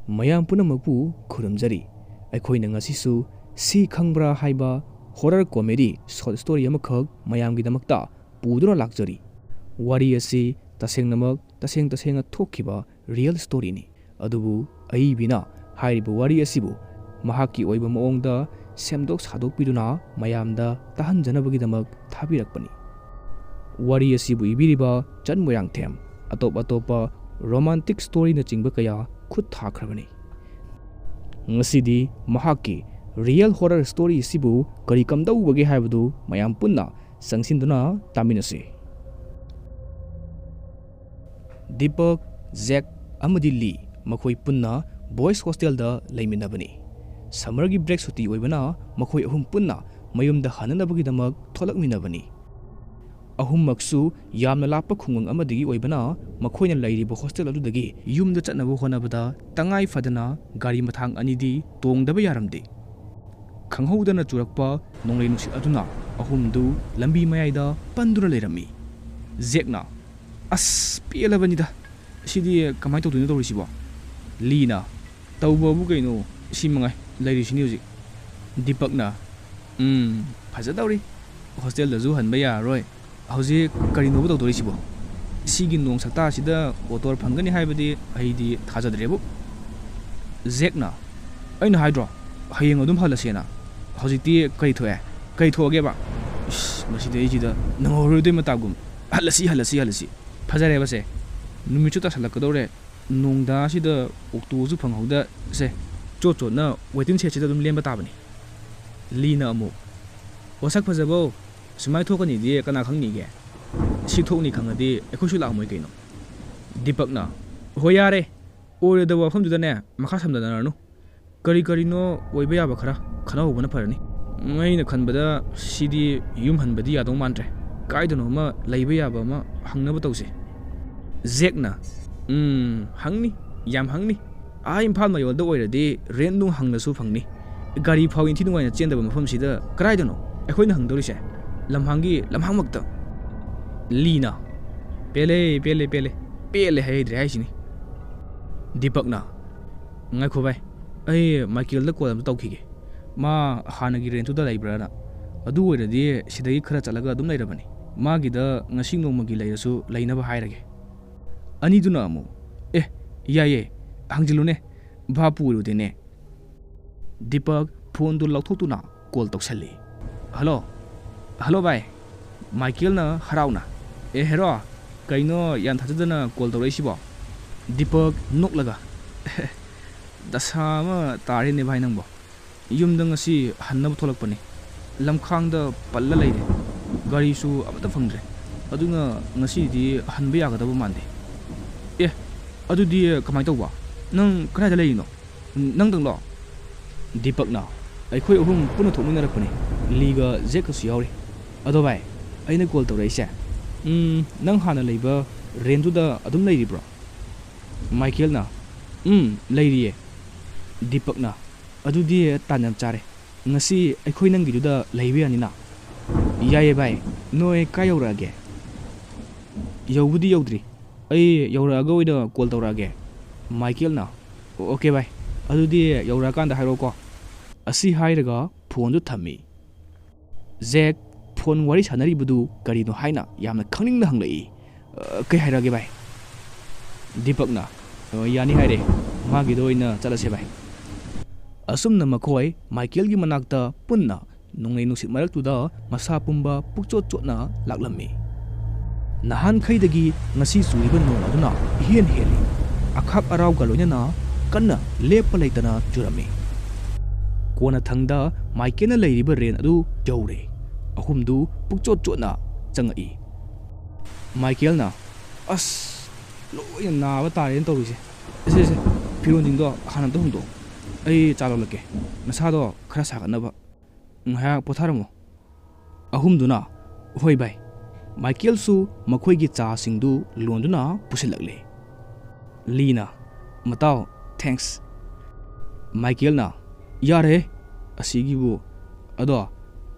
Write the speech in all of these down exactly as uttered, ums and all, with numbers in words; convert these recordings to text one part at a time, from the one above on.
ꯃꯌꯥꯝ ꯄꯨꯝꯅꯃꯛꯄꯨ ꯈꯨꯔꯨꯝꯖꯔꯤ꯫ ꯑꯩꯈꯣꯏꯅ ꯉꯁꯤꯁꯨ ꯁꯤ ꯈꯪꯕ꯭ꯔꯥ ꯍꯥꯏꯕ horror comedy short story ꯑꯃꯈꯛ ꯃꯌꯥꯝꯒꯤꯗꯃꯛꯇ ꯄꯨꯗꯨꯅ ꯂꯥꯛꯆꯔꯤ꯫ ꯋꯥꯔꯤ ꯑꯁꯤ ꯇꯁꯦꯡꯅꯃꯛ ꯇꯁꯦꯡ ꯇꯁꯦꯡꯅ ꯊꯣꯛꯈꯤꯕ real storyꯅꯤ꯫ ꯑꯗꯨꯕꯨ ꯑꯏꯕꯤꯅ ꯍꯥꯏꯔꯤꯕ ꯋꯥꯔꯤ ꯑꯁꯤꯕꯨ ꯃꯍꯥꯛꯀꯤ ꯑꯣꯏꯕ ꯃꯑꯣꯡꯗ ꯁꯦꯝꯗꯣꯛ ꯁꯥꯗꯣꯛꯄꯤꯗꯨꯅ ꯃꯌꯥꯝꯗ ꯇꯥꯍꯟꯖꯅꯕꯒꯤꯗꯃꯛ ꯊꯥꯕꯤꯔꯛꯄꯅꯤ꯫ ꯋꯥꯔꯤ ꯑꯁꯤꯕꯨ ꯏꯕꯤꯔꯤꯕ ꯆꯟ ꯃꯣꯏꯔꯥꯡꯊꯦꯝ ꯑꯇꯣꯞ ꯑꯇꯣꯞꯄ romantic storyꯅꯆꯤꯡꯕ ꯀꯌꯥ ꯈꯨꯠ ꯊꯥꯈ꯭ꯔꯕꯅꯤ꯫ ꯉꯁꯤꯗꯤ ꯃꯍꯥꯛꯀꯤ real horror story ꯑꯁꯤꯕꯨ ꯀꯔꯤ ꯀꯝꯗꯧꯕꯒꯦ ꯍꯥꯏꯕꯗꯨ ꯃꯌꯥꯝ ꯄꯨꯟꯅ ꯆꯪꯁꯤꯟꯗꯨꯅ ꯇꯥꯃꯤꯟꯅꯁꯤ꯫ ꯗꯤꯄꯛ, ꯖꯦꯛ ꯑꯃꯗꯤ ꯂꯤ ꯃꯈꯣꯏ ꯄꯨꯟꯅ boys hostelꯗ ꯂꯩꯃꯤꯟꯅꯕꯅꯤ꯫ Summerꯒꯤ break ꯁꯨꯇꯤ ꯑꯣꯏꯕꯅ ꯃꯈꯣꯏ ꯑꯍꯨꯝ ꯄꯨꯟꯅ ꯃꯌꯨꯝꯗ ꯍꯟꯅꯅꯕꯒꯤꯗꯃꯛ ꯊꯣꯛꯂꯛꯃꯤꯟꯅꯕꯅꯤ꯫ ꯑꯍꯨꯝꯃꯛꯁꯨ ꯌꯥꯝꯅ ꯂꯥꯞꯄ ꯈꯨꯡꯒꯪ ꯑꯃꯗꯒꯤ ꯑꯣꯏꯕꯅ ꯃꯈꯣꯏꯅ ꯂꯩꯔꯤꯕ hostel ꯑꯗꯨꯗꯒꯤ ꯌꯨꯝꯗ ꯆꯠꯅꯕ ꯍꯣꯠꯅꯕꯗ ꯇꯉꯥꯏ ꯐꯗꯅ ꯒꯥꯔꯤ ꯃꯊꯥꯡ ꯑꯅꯤꯗꯤ ꯇꯣꯡꯗꯕ ꯌꯥꯔꯝꯗꯦ꯫ ꯈꯪꯍꯧꯗꯅ ꯆꯨꯔꯛꯄ ꯅꯣꯡꯂꯩ ꯅꯨꯡꯁꯤꯠ ꯑꯗꯨꯅ ꯑꯍꯨꯝꯗꯨ ꯂꯝꯕꯤ ꯃꯌꯥꯏꯗ ꯄꯟꯗꯨꯅ ꯂꯩꯔꯝꯃꯤ꯫ ꯖꯦꯛꯅ, "ꯑꯁ, ꯄꯦꯜꯂꯕꯅꯤꯗ꯫ ꯁꯤꯗꯤ ꯀꯃꯥꯏꯅ ꯇꯧꯗꯣꯏꯅꯣ ꯇꯧꯔꯤꯁꯤꯕꯣ?" ꯂꯤꯅ, "ꯇꯧꯕꯕꯨ ꯀꯩꯅꯣ, ꯁꯤ ꯃꯉꯥꯏ ꯂꯩꯔꯤꯁꯤꯅꯤ ꯍꯧꯖꯤꯛ꯫" ꯗꯤꯄꯛꯅ, "ꯎꯝ, ꯐꯖꯗꯧꯔꯤ꯫ Hostelꯗꯁꯨ ꯍꯟꯕ ꯌꯥꯔꯔꯣꯏ꯫ ꯍꯧꯖꯤꯛ ꯀꯔꯤꯅꯣꯕ ꯇꯧꯗꯣꯔꯤꯁꯤꯕꯣ? ꯁꯤꯒꯤ ꯅꯣꯡ ꯁꯛꯇꯥꯁꯤꯗ auto ꯐꯪꯒꯅꯤ ꯍꯥꯏꯕꯗꯤ ꯑꯩꯗꯤ ꯊꯥꯖꯗ꯭ꯔꯦꯕꯨ꯫" ꯖꯦꯛꯅ, "ꯑꯩꯅ ꯍꯥꯏꯗ꯭ꯔꯣ, ꯍꯌꯦꯡ ꯑꯗꯨꯝ ꯍꯜꯂꯁꯦꯅ꯫ ꯍꯧꯖꯤꯛꯇꯤ ꯀꯔꯤ ꯊꯣꯛꯑꯦ? ꯀꯔꯤ ꯊꯣꯛꯑꯒꯦꯕ? ꯏꯁ, ꯃꯁꯤꯗꯤ ꯑꯩꯁꯤꯗ ꯅꯪꯍꯧꯔꯣꯏꯗꯣꯏ ꯃꯇꯥꯒꯨꯝ꯫ ꯍꯜꯂꯁꯤ, ꯍꯜꯂꯁꯤ, ꯍꯜꯂꯁꯤ꯫ ꯐꯖꯔꯦꯕꯁꯦ꯫ ꯅꯨꯃꯤꯠꯁꯨ ꯇꯥꯁꯜꯂꯛꯀꯗꯧꯔꯦ꯫ ꯅꯣꯡꯗꯥꯁꯤꯗ autoꯁꯨ ꯐꯪꯍꯧꯗ꯫ ꯁꯦ, ꯆꯣꯠ ꯆꯣꯠꯅ waiting shedꯁꯤꯗ ꯑꯗꯨꯝ ꯂꯦꯟꯕ ꯇꯥꯕꯅꯤ꯫" ꯂꯤꯅ ꯑꯃꯨꯛ, "ꯑꯣ ꯁꯛ ꯐꯖꯕꯧ, ꯁꯨꯃꯥꯏꯅ ꯊꯣꯛꯀꯅꯤꯗꯤ ꯀꯅꯥ ꯈꯪꯅꯤꯒꯦ? ꯁꯤ ꯊꯣꯛꯅꯤ ꯈꯪꯉꯗꯤ ꯑꯩꯈꯣꯏꯁꯨ ꯂꯥꯛꯑꯝꯃꯣꯏ ꯀꯩꯅꯣ꯫" ꯗꯤꯄꯛꯅ, "ꯍꯣꯏ ꯌꯥꯔꯦ, ꯑꯣꯏꯔꯣꯏꯗꯕ ꯋꯥꯐꯝꯗꯨꯗꯅꯦ ꯃꯈꯥ ꯁꯝꯊꯅꯔꯅꯨ꯫ ꯀꯔꯤ ꯀꯔꯤꯅꯣ ꯑꯣꯏꯕ ꯌꯥꯕ ꯈꯔ ꯈꯟꯅꯍꯧꯕꯅ ꯐꯔꯅꯤ꯫ ꯑꯩꯅ ꯈꯟꯕꯗ ꯁꯤꯗꯤ ꯌꯨꯝ ꯍꯟꯕꯗꯤ ꯌꯥꯗꯧ ꯃꯥꯟꯗ꯭ꯔꯦ꯫ ꯀꯥꯏꯗꯅꯣ ꯑꯃ ꯂꯩꯕ ꯌꯥꯕ ꯑꯃ ꯍꯪꯅꯕ ꯇꯧꯁꯦ꯫" ꯖꯦꯛꯅ, "ꯎꯝ, ꯍꯪꯅꯤ, ꯌꯥꯝ ꯍꯪꯅꯤ꯫ ꯑꯥ ꯏꯝꯐꯥꯜ ꯃꯌꯣꯜꯗ ꯑꯣꯏꯔꯗꯤ rent ꯅꯨꯡ ꯍꯪꯅꯁꯨ ꯐꯪꯅꯤ꯫ ꯒꯥꯔꯤ ꯐꯥꯎ ꯏꯟꯊꯤ ꯅꯨꯡꯉꯥꯏꯅ ꯆꯦꯟꯗꯕ ꯃꯐꯝꯁꯤꯗ ꯀꯗꯥꯏꯗꯅꯣ ꯑꯩꯈꯣꯏꯅ ꯍꯪꯗꯧꯔꯤꯁꯦ? ꯂꯝꯍꯥꯡꯒꯤ ꯂꯝꯍꯥꯡꯃꯛꯇ꯫" ꯂꯤꯅ, "ꯄꯦꯜꯂꯦ, ꯄꯦꯜꯂꯦ, ꯄꯦꯜꯂꯦ꯫ ꯄꯦꯜꯂꯦ ꯍꯥꯏꯍꯩꯗ꯭ꯔꯦ ꯍꯥꯏꯁꯤꯅꯤ꯫" ꯗꯤꯄꯛꯅ, ꯉꯥꯏꯈꯣ ꯚꯥꯏ, ꯑꯩ ꯃꯥꯏꯀꯦꯜꯗ ꯀꯣꯜ ꯑꯝꯇ ꯇꯧꯈꯤꯒꯦ꯫ ꯃꯥ ꯍꯥꯟꯅꯒꯤ ꯔꯦꯟꯠꯇꯨꯗ ꯂꯩꯕ꯭ꯔꯥꯅ꯫ ꯑꯗꯨ ꯑꯣꯏꯔꯗꯤ ꯁꯤꯗꯒꯤ ꯈꯔ ꯆꯠꯂꯒ ꯑꯗꯨꯝ ꯂꯩꯔꯕꯅꯤ꯫ ꯃꯥꯒꯤꯗ ꯉꯁꯤ ꯅꯣꯡꯃꯒꯤ ꯂꯩꯔꯁꯨ ꯂꯩꯅꯕ ꯍꯥꯏꯔꯒꯦ꯫ ꯑꯅꯤꯗꯨꯅ ꯑꯃꯨꯛ, "ꯑꯦ, ꯌꯥꯏꯌꯦ, ꯍꯪꯖꯤꯜꯂꯨꯅꯦ, ꯚꯥꯞꯄꯨ ꯑꯣꯏꯔꯨꯗꯦꯅꯦ꯫" ꯗꯤꯄꯛ ꯐꯣꯟꯗꯨ ꯂꯧꯊꯣꯛꯇꯨꯅ ꯀꯣꯜ ꯇꯧꯁꯜꯂꯤ꯫ "ꯍꯜꯂꯣ, ꯍꯜꯂꯣ ꯚꯥꯏ꯫" ꯃꯥꯏꯀꯦꯜꯅ ꯍꯔꯥꯎꯅ, "ꯑꯦ ꯍꯦꯔꯣ, ꯀꯩꯅꯣ ꯌꯥꯝ ꯊꯥꯖꯗꯅ ꯀꯣꯜ ꯇꯧꯔꯛꯏꯁꯤꯕꯣ?" ꯗꯤꯄꯛ ꯅꯣꯛꯂꯒ, "ꯗꯁꯥ ꯑꯃ ꯇꯥꯔꯦꯅꯦ ꯚꯥꯏ ꯅꯪꯕꯣ꯫ ꯌꯨꯝꯗ ꯉꯁꯤ ꯍꯟꯅꯕ ꯊꯣꯛꯂꯛꯄꯅꯤ꯫ ꯂꯝꯈꯥꯡꯗ ꯄꯜꯂ ꯂꯩꯔꯦ꯫ ꯒꯥꯔꯤꯁꯨ ꯑꯃꯠꯇ ꯐꯪꯗ꯭ꯔꯦ꯫ ꯑꯗꯨꯅ ꯉꯁꯤꯗꯤ ꯍꯟꯕ ꯌꯥꯒꯗꯕ ꯃꯥꯟꯗꯦ꯫" "ꯑꯦ, ꯑꯗꯨꯗꯤ ꯀꯃꯥꯏꯅ ꯇꯧꯕ? ꯅꯪ ꯀꯗꯥꯏꯗ ꯂꯩꯔꯤꯅꯣ? ꯅꯪꯗꯪꯂꯣ?" "ꯗꯤꯄꯛꯅ, ꯑꯩꯈꯣꯏ ꯑꯍꯨꯝ ꯄꯨꯟꯅ ꯊꯣꯛꯃꯤꯟꯅꯔꯛꯄꯅꯤ꯫" ꯂꯤꯒ ꯖꯦꯛꯀꯁꯨ ꯌꯥꯎꯔꯤ꯫ "ꯑꯗꯣ ꯚꯥꯏ, ꯑꯩꯅ ꯀꯣꯜ ꯇꯧꯔꯛꯏꯁꯦ, ꯎꯝ, ꯅꯪ ꯍꯥꯟꯅ ꯂꯩꯕ ꯔꯦꯟꯠꯇꯨꯗ ꯑꯗꯨꯝ ꯂꯩꯔꯤꯕ꯭ꯔꯣ?" ꯃꯥꯏꯀꯦꯜꯅ, "ꯎꯝ, ꯂꯩꯔꯤꯌꯦ꯫" ꯗꯤꯄꯛꯅ, "ꯑꯗꯨꯗꯤ ꯇꯥꯟ ꯌꯥꯝ ꯆꯥꯔꯦ꯫ ꯉꯁꯤ ꯑꯩꯈꯣꯏ ꯅꯪꯒꯤꯗꯨꯗ ꯂꯩꯕ ꯌꯥꯅꯤꯅ?" "ꯌꯥꯏꯌꯦ ꯚꯥꯏ, ꯅꯣꯏ ꯀꯥꯏ ꯌꯧꯔꯛꯑꯒꯦ?" "ꯌꯧꯕꯨꯗꯤ ꯌꯧꯗ꯭ꯔꯤ꯫ ꯑꯩ ꯌꯧꯔꯛꯑꯒ ꯑꯣꯏꯅ ꯀꯣꯜ ꯇꯧꯔꯛꯑꯒꯦ꯫" ꯃꯥꯏꯀꯦꯜꯅ, "ꯑꯣꯀꯦ ꯚꯥꯏ, ꯑꯗꯨꯗꯤ ꯌꯧꯔꯛꯑꯀꯥꯟꯗ ꯍꯥꯏꯔꯛꯑꯣꯀꯣ꯫" ꯑꯁꯤ ꯍꯥꯏꯔꯒ ꯐꯣꯟꯗꯨ ꯊꯝꯃꯤ꯫ ꯖꯦꯛ ꯐꯣꯟ ꯋꯥꯔꯤ ꯁꯥꯟꯅꯔꯤꯕꯗꯨ ꯀꯔꯤꯅꯣ ꯍꯥꯏꯅ ꯌꯥꯝꯅ ꯈꯪꯅꯤꯡꯅ ꯍꯪꯂꯛꯏ꯫ "ꯑ, ꯀꯩ ꯍꯥꯏꯔꯛꯑꯒꯦ ꯚꯥꯏ?" ꯗꯤꯄꯛꯅ, "ꯑ, ꯌꯥꯅꯤ ꯍꯥꯏꯔꯦ, ꯃꯥꯒꯤꯗ ꯑꯣꯏꯅ ꯆꯠꯂꯁꯦ ꯚꯥꯏ꯫" ꯑꯁꯨꯝꯅ ꯃꯈꯣꯏ ꯃꯥꯏꯀꯦꯜꯒꯤ ꯃꯅꯥꯛꯇ ꯄꯨꯟꯅ ꯅꯣꯡꯂꯩ ꯅꯨꯡꯁꯤꯠ ꯃꯔꯛꯇꯨꯗ ꯃꯁꯥ ꯄꯨꯝꯕ ꯄꯨꯛꯆꯣꯠ ꯆꯣꯠꯅ ꯂꯥꯛꯂꯝꯃꯤ꯫ ꯅꯍꯥꯟꯈꯩꯗꯒꯤ ꯉꯁꯤ ꯆꯨꯔꯤꯕ ꯅꯣꯡ ꯑꯗꯨꯅ ꯏꯍꯦꯟ ꯍꯦꯜꯂꯤ꯫ ꯑꯈꯥꯛ ꯑꯔꯥꯎꯒ ꯂꯣꯏꯅꯅ ꯀꯟꯅ ꯂꯦꯞꯄ ꯂꯩꯇꯅ ꯆꯨꯔꯝꯃꯤ꯫ ꯀꯣꯟꯅꯊꯪꯗ ꯃꯥꯏꯀꯦꯜꯅ ꯂꯩꯔꯤꯕ ꯔꯦꯟ ꯑꯗꯨ ꯌꯧꯔꯦ꯫ ꯑꯍꯨꯝꯗꯨ ꯄꯨꯛꯆꯣꯠ ꯆꯣꯠꯅ ꯆꯪꯉꯛꯏ꯫ ꯃꯥꯏꯀꯦꯜꯅ, "ꯑꯁ, ꯂꯣꯏꯅ ꯅꯥꯕ ꯇꯥꯔꯦꯅ ꯇꯧꯔꯤꯁꯦ꯫ ꯁꯦ, ꯁꯦ, ꯐꯤꯔꯣꯟꯁꯤꯡꯗꯣ ꯍꯥꯟꯅ ꯑꯝꯇ ꯍꯣꯡꯗꯣꯛꯑꯣ꯫ ꯑꯩ ꯆꯥ ꯂꯣꯜꯂꯛꯀꯦ꯫ ꯅꯁꯥꯗꯣ ꯈꯔ ꯁꯥꯒꯠꯅꯕ꯫ ꯉꯥꯏꯍꯥꯛ ꯄꯣꯊꯥꯔꯝꯃꯣ꯫" ꯑꯍꯨꯝꯗꯨꯅ, "ꯍꯣꯏ ꯚꯥꯏ꯫" ꯃꯥꯏꯀꯦꯜꯁꯨ ꯃꯈꯣꯏꯒꯤ ꯆꯥꯁꯤꯡꯗꯨ ꯂꯣꯟꯗꯨꯅ ꯄꯨꯁꯤꯜꯂꯛꯂꯦ꯫ ꯂꯤꯅ, "ꯃꯇꯥꯎ, ꯊꯦꯡꯛꯁ꯫" ꯃꯥꯏꯀꯦꯜꯅ, "ꯌꯥꯔꯦ ꯑꯁꯤꯒꯤꯕꯨ꯫ ꯑꯗꯣ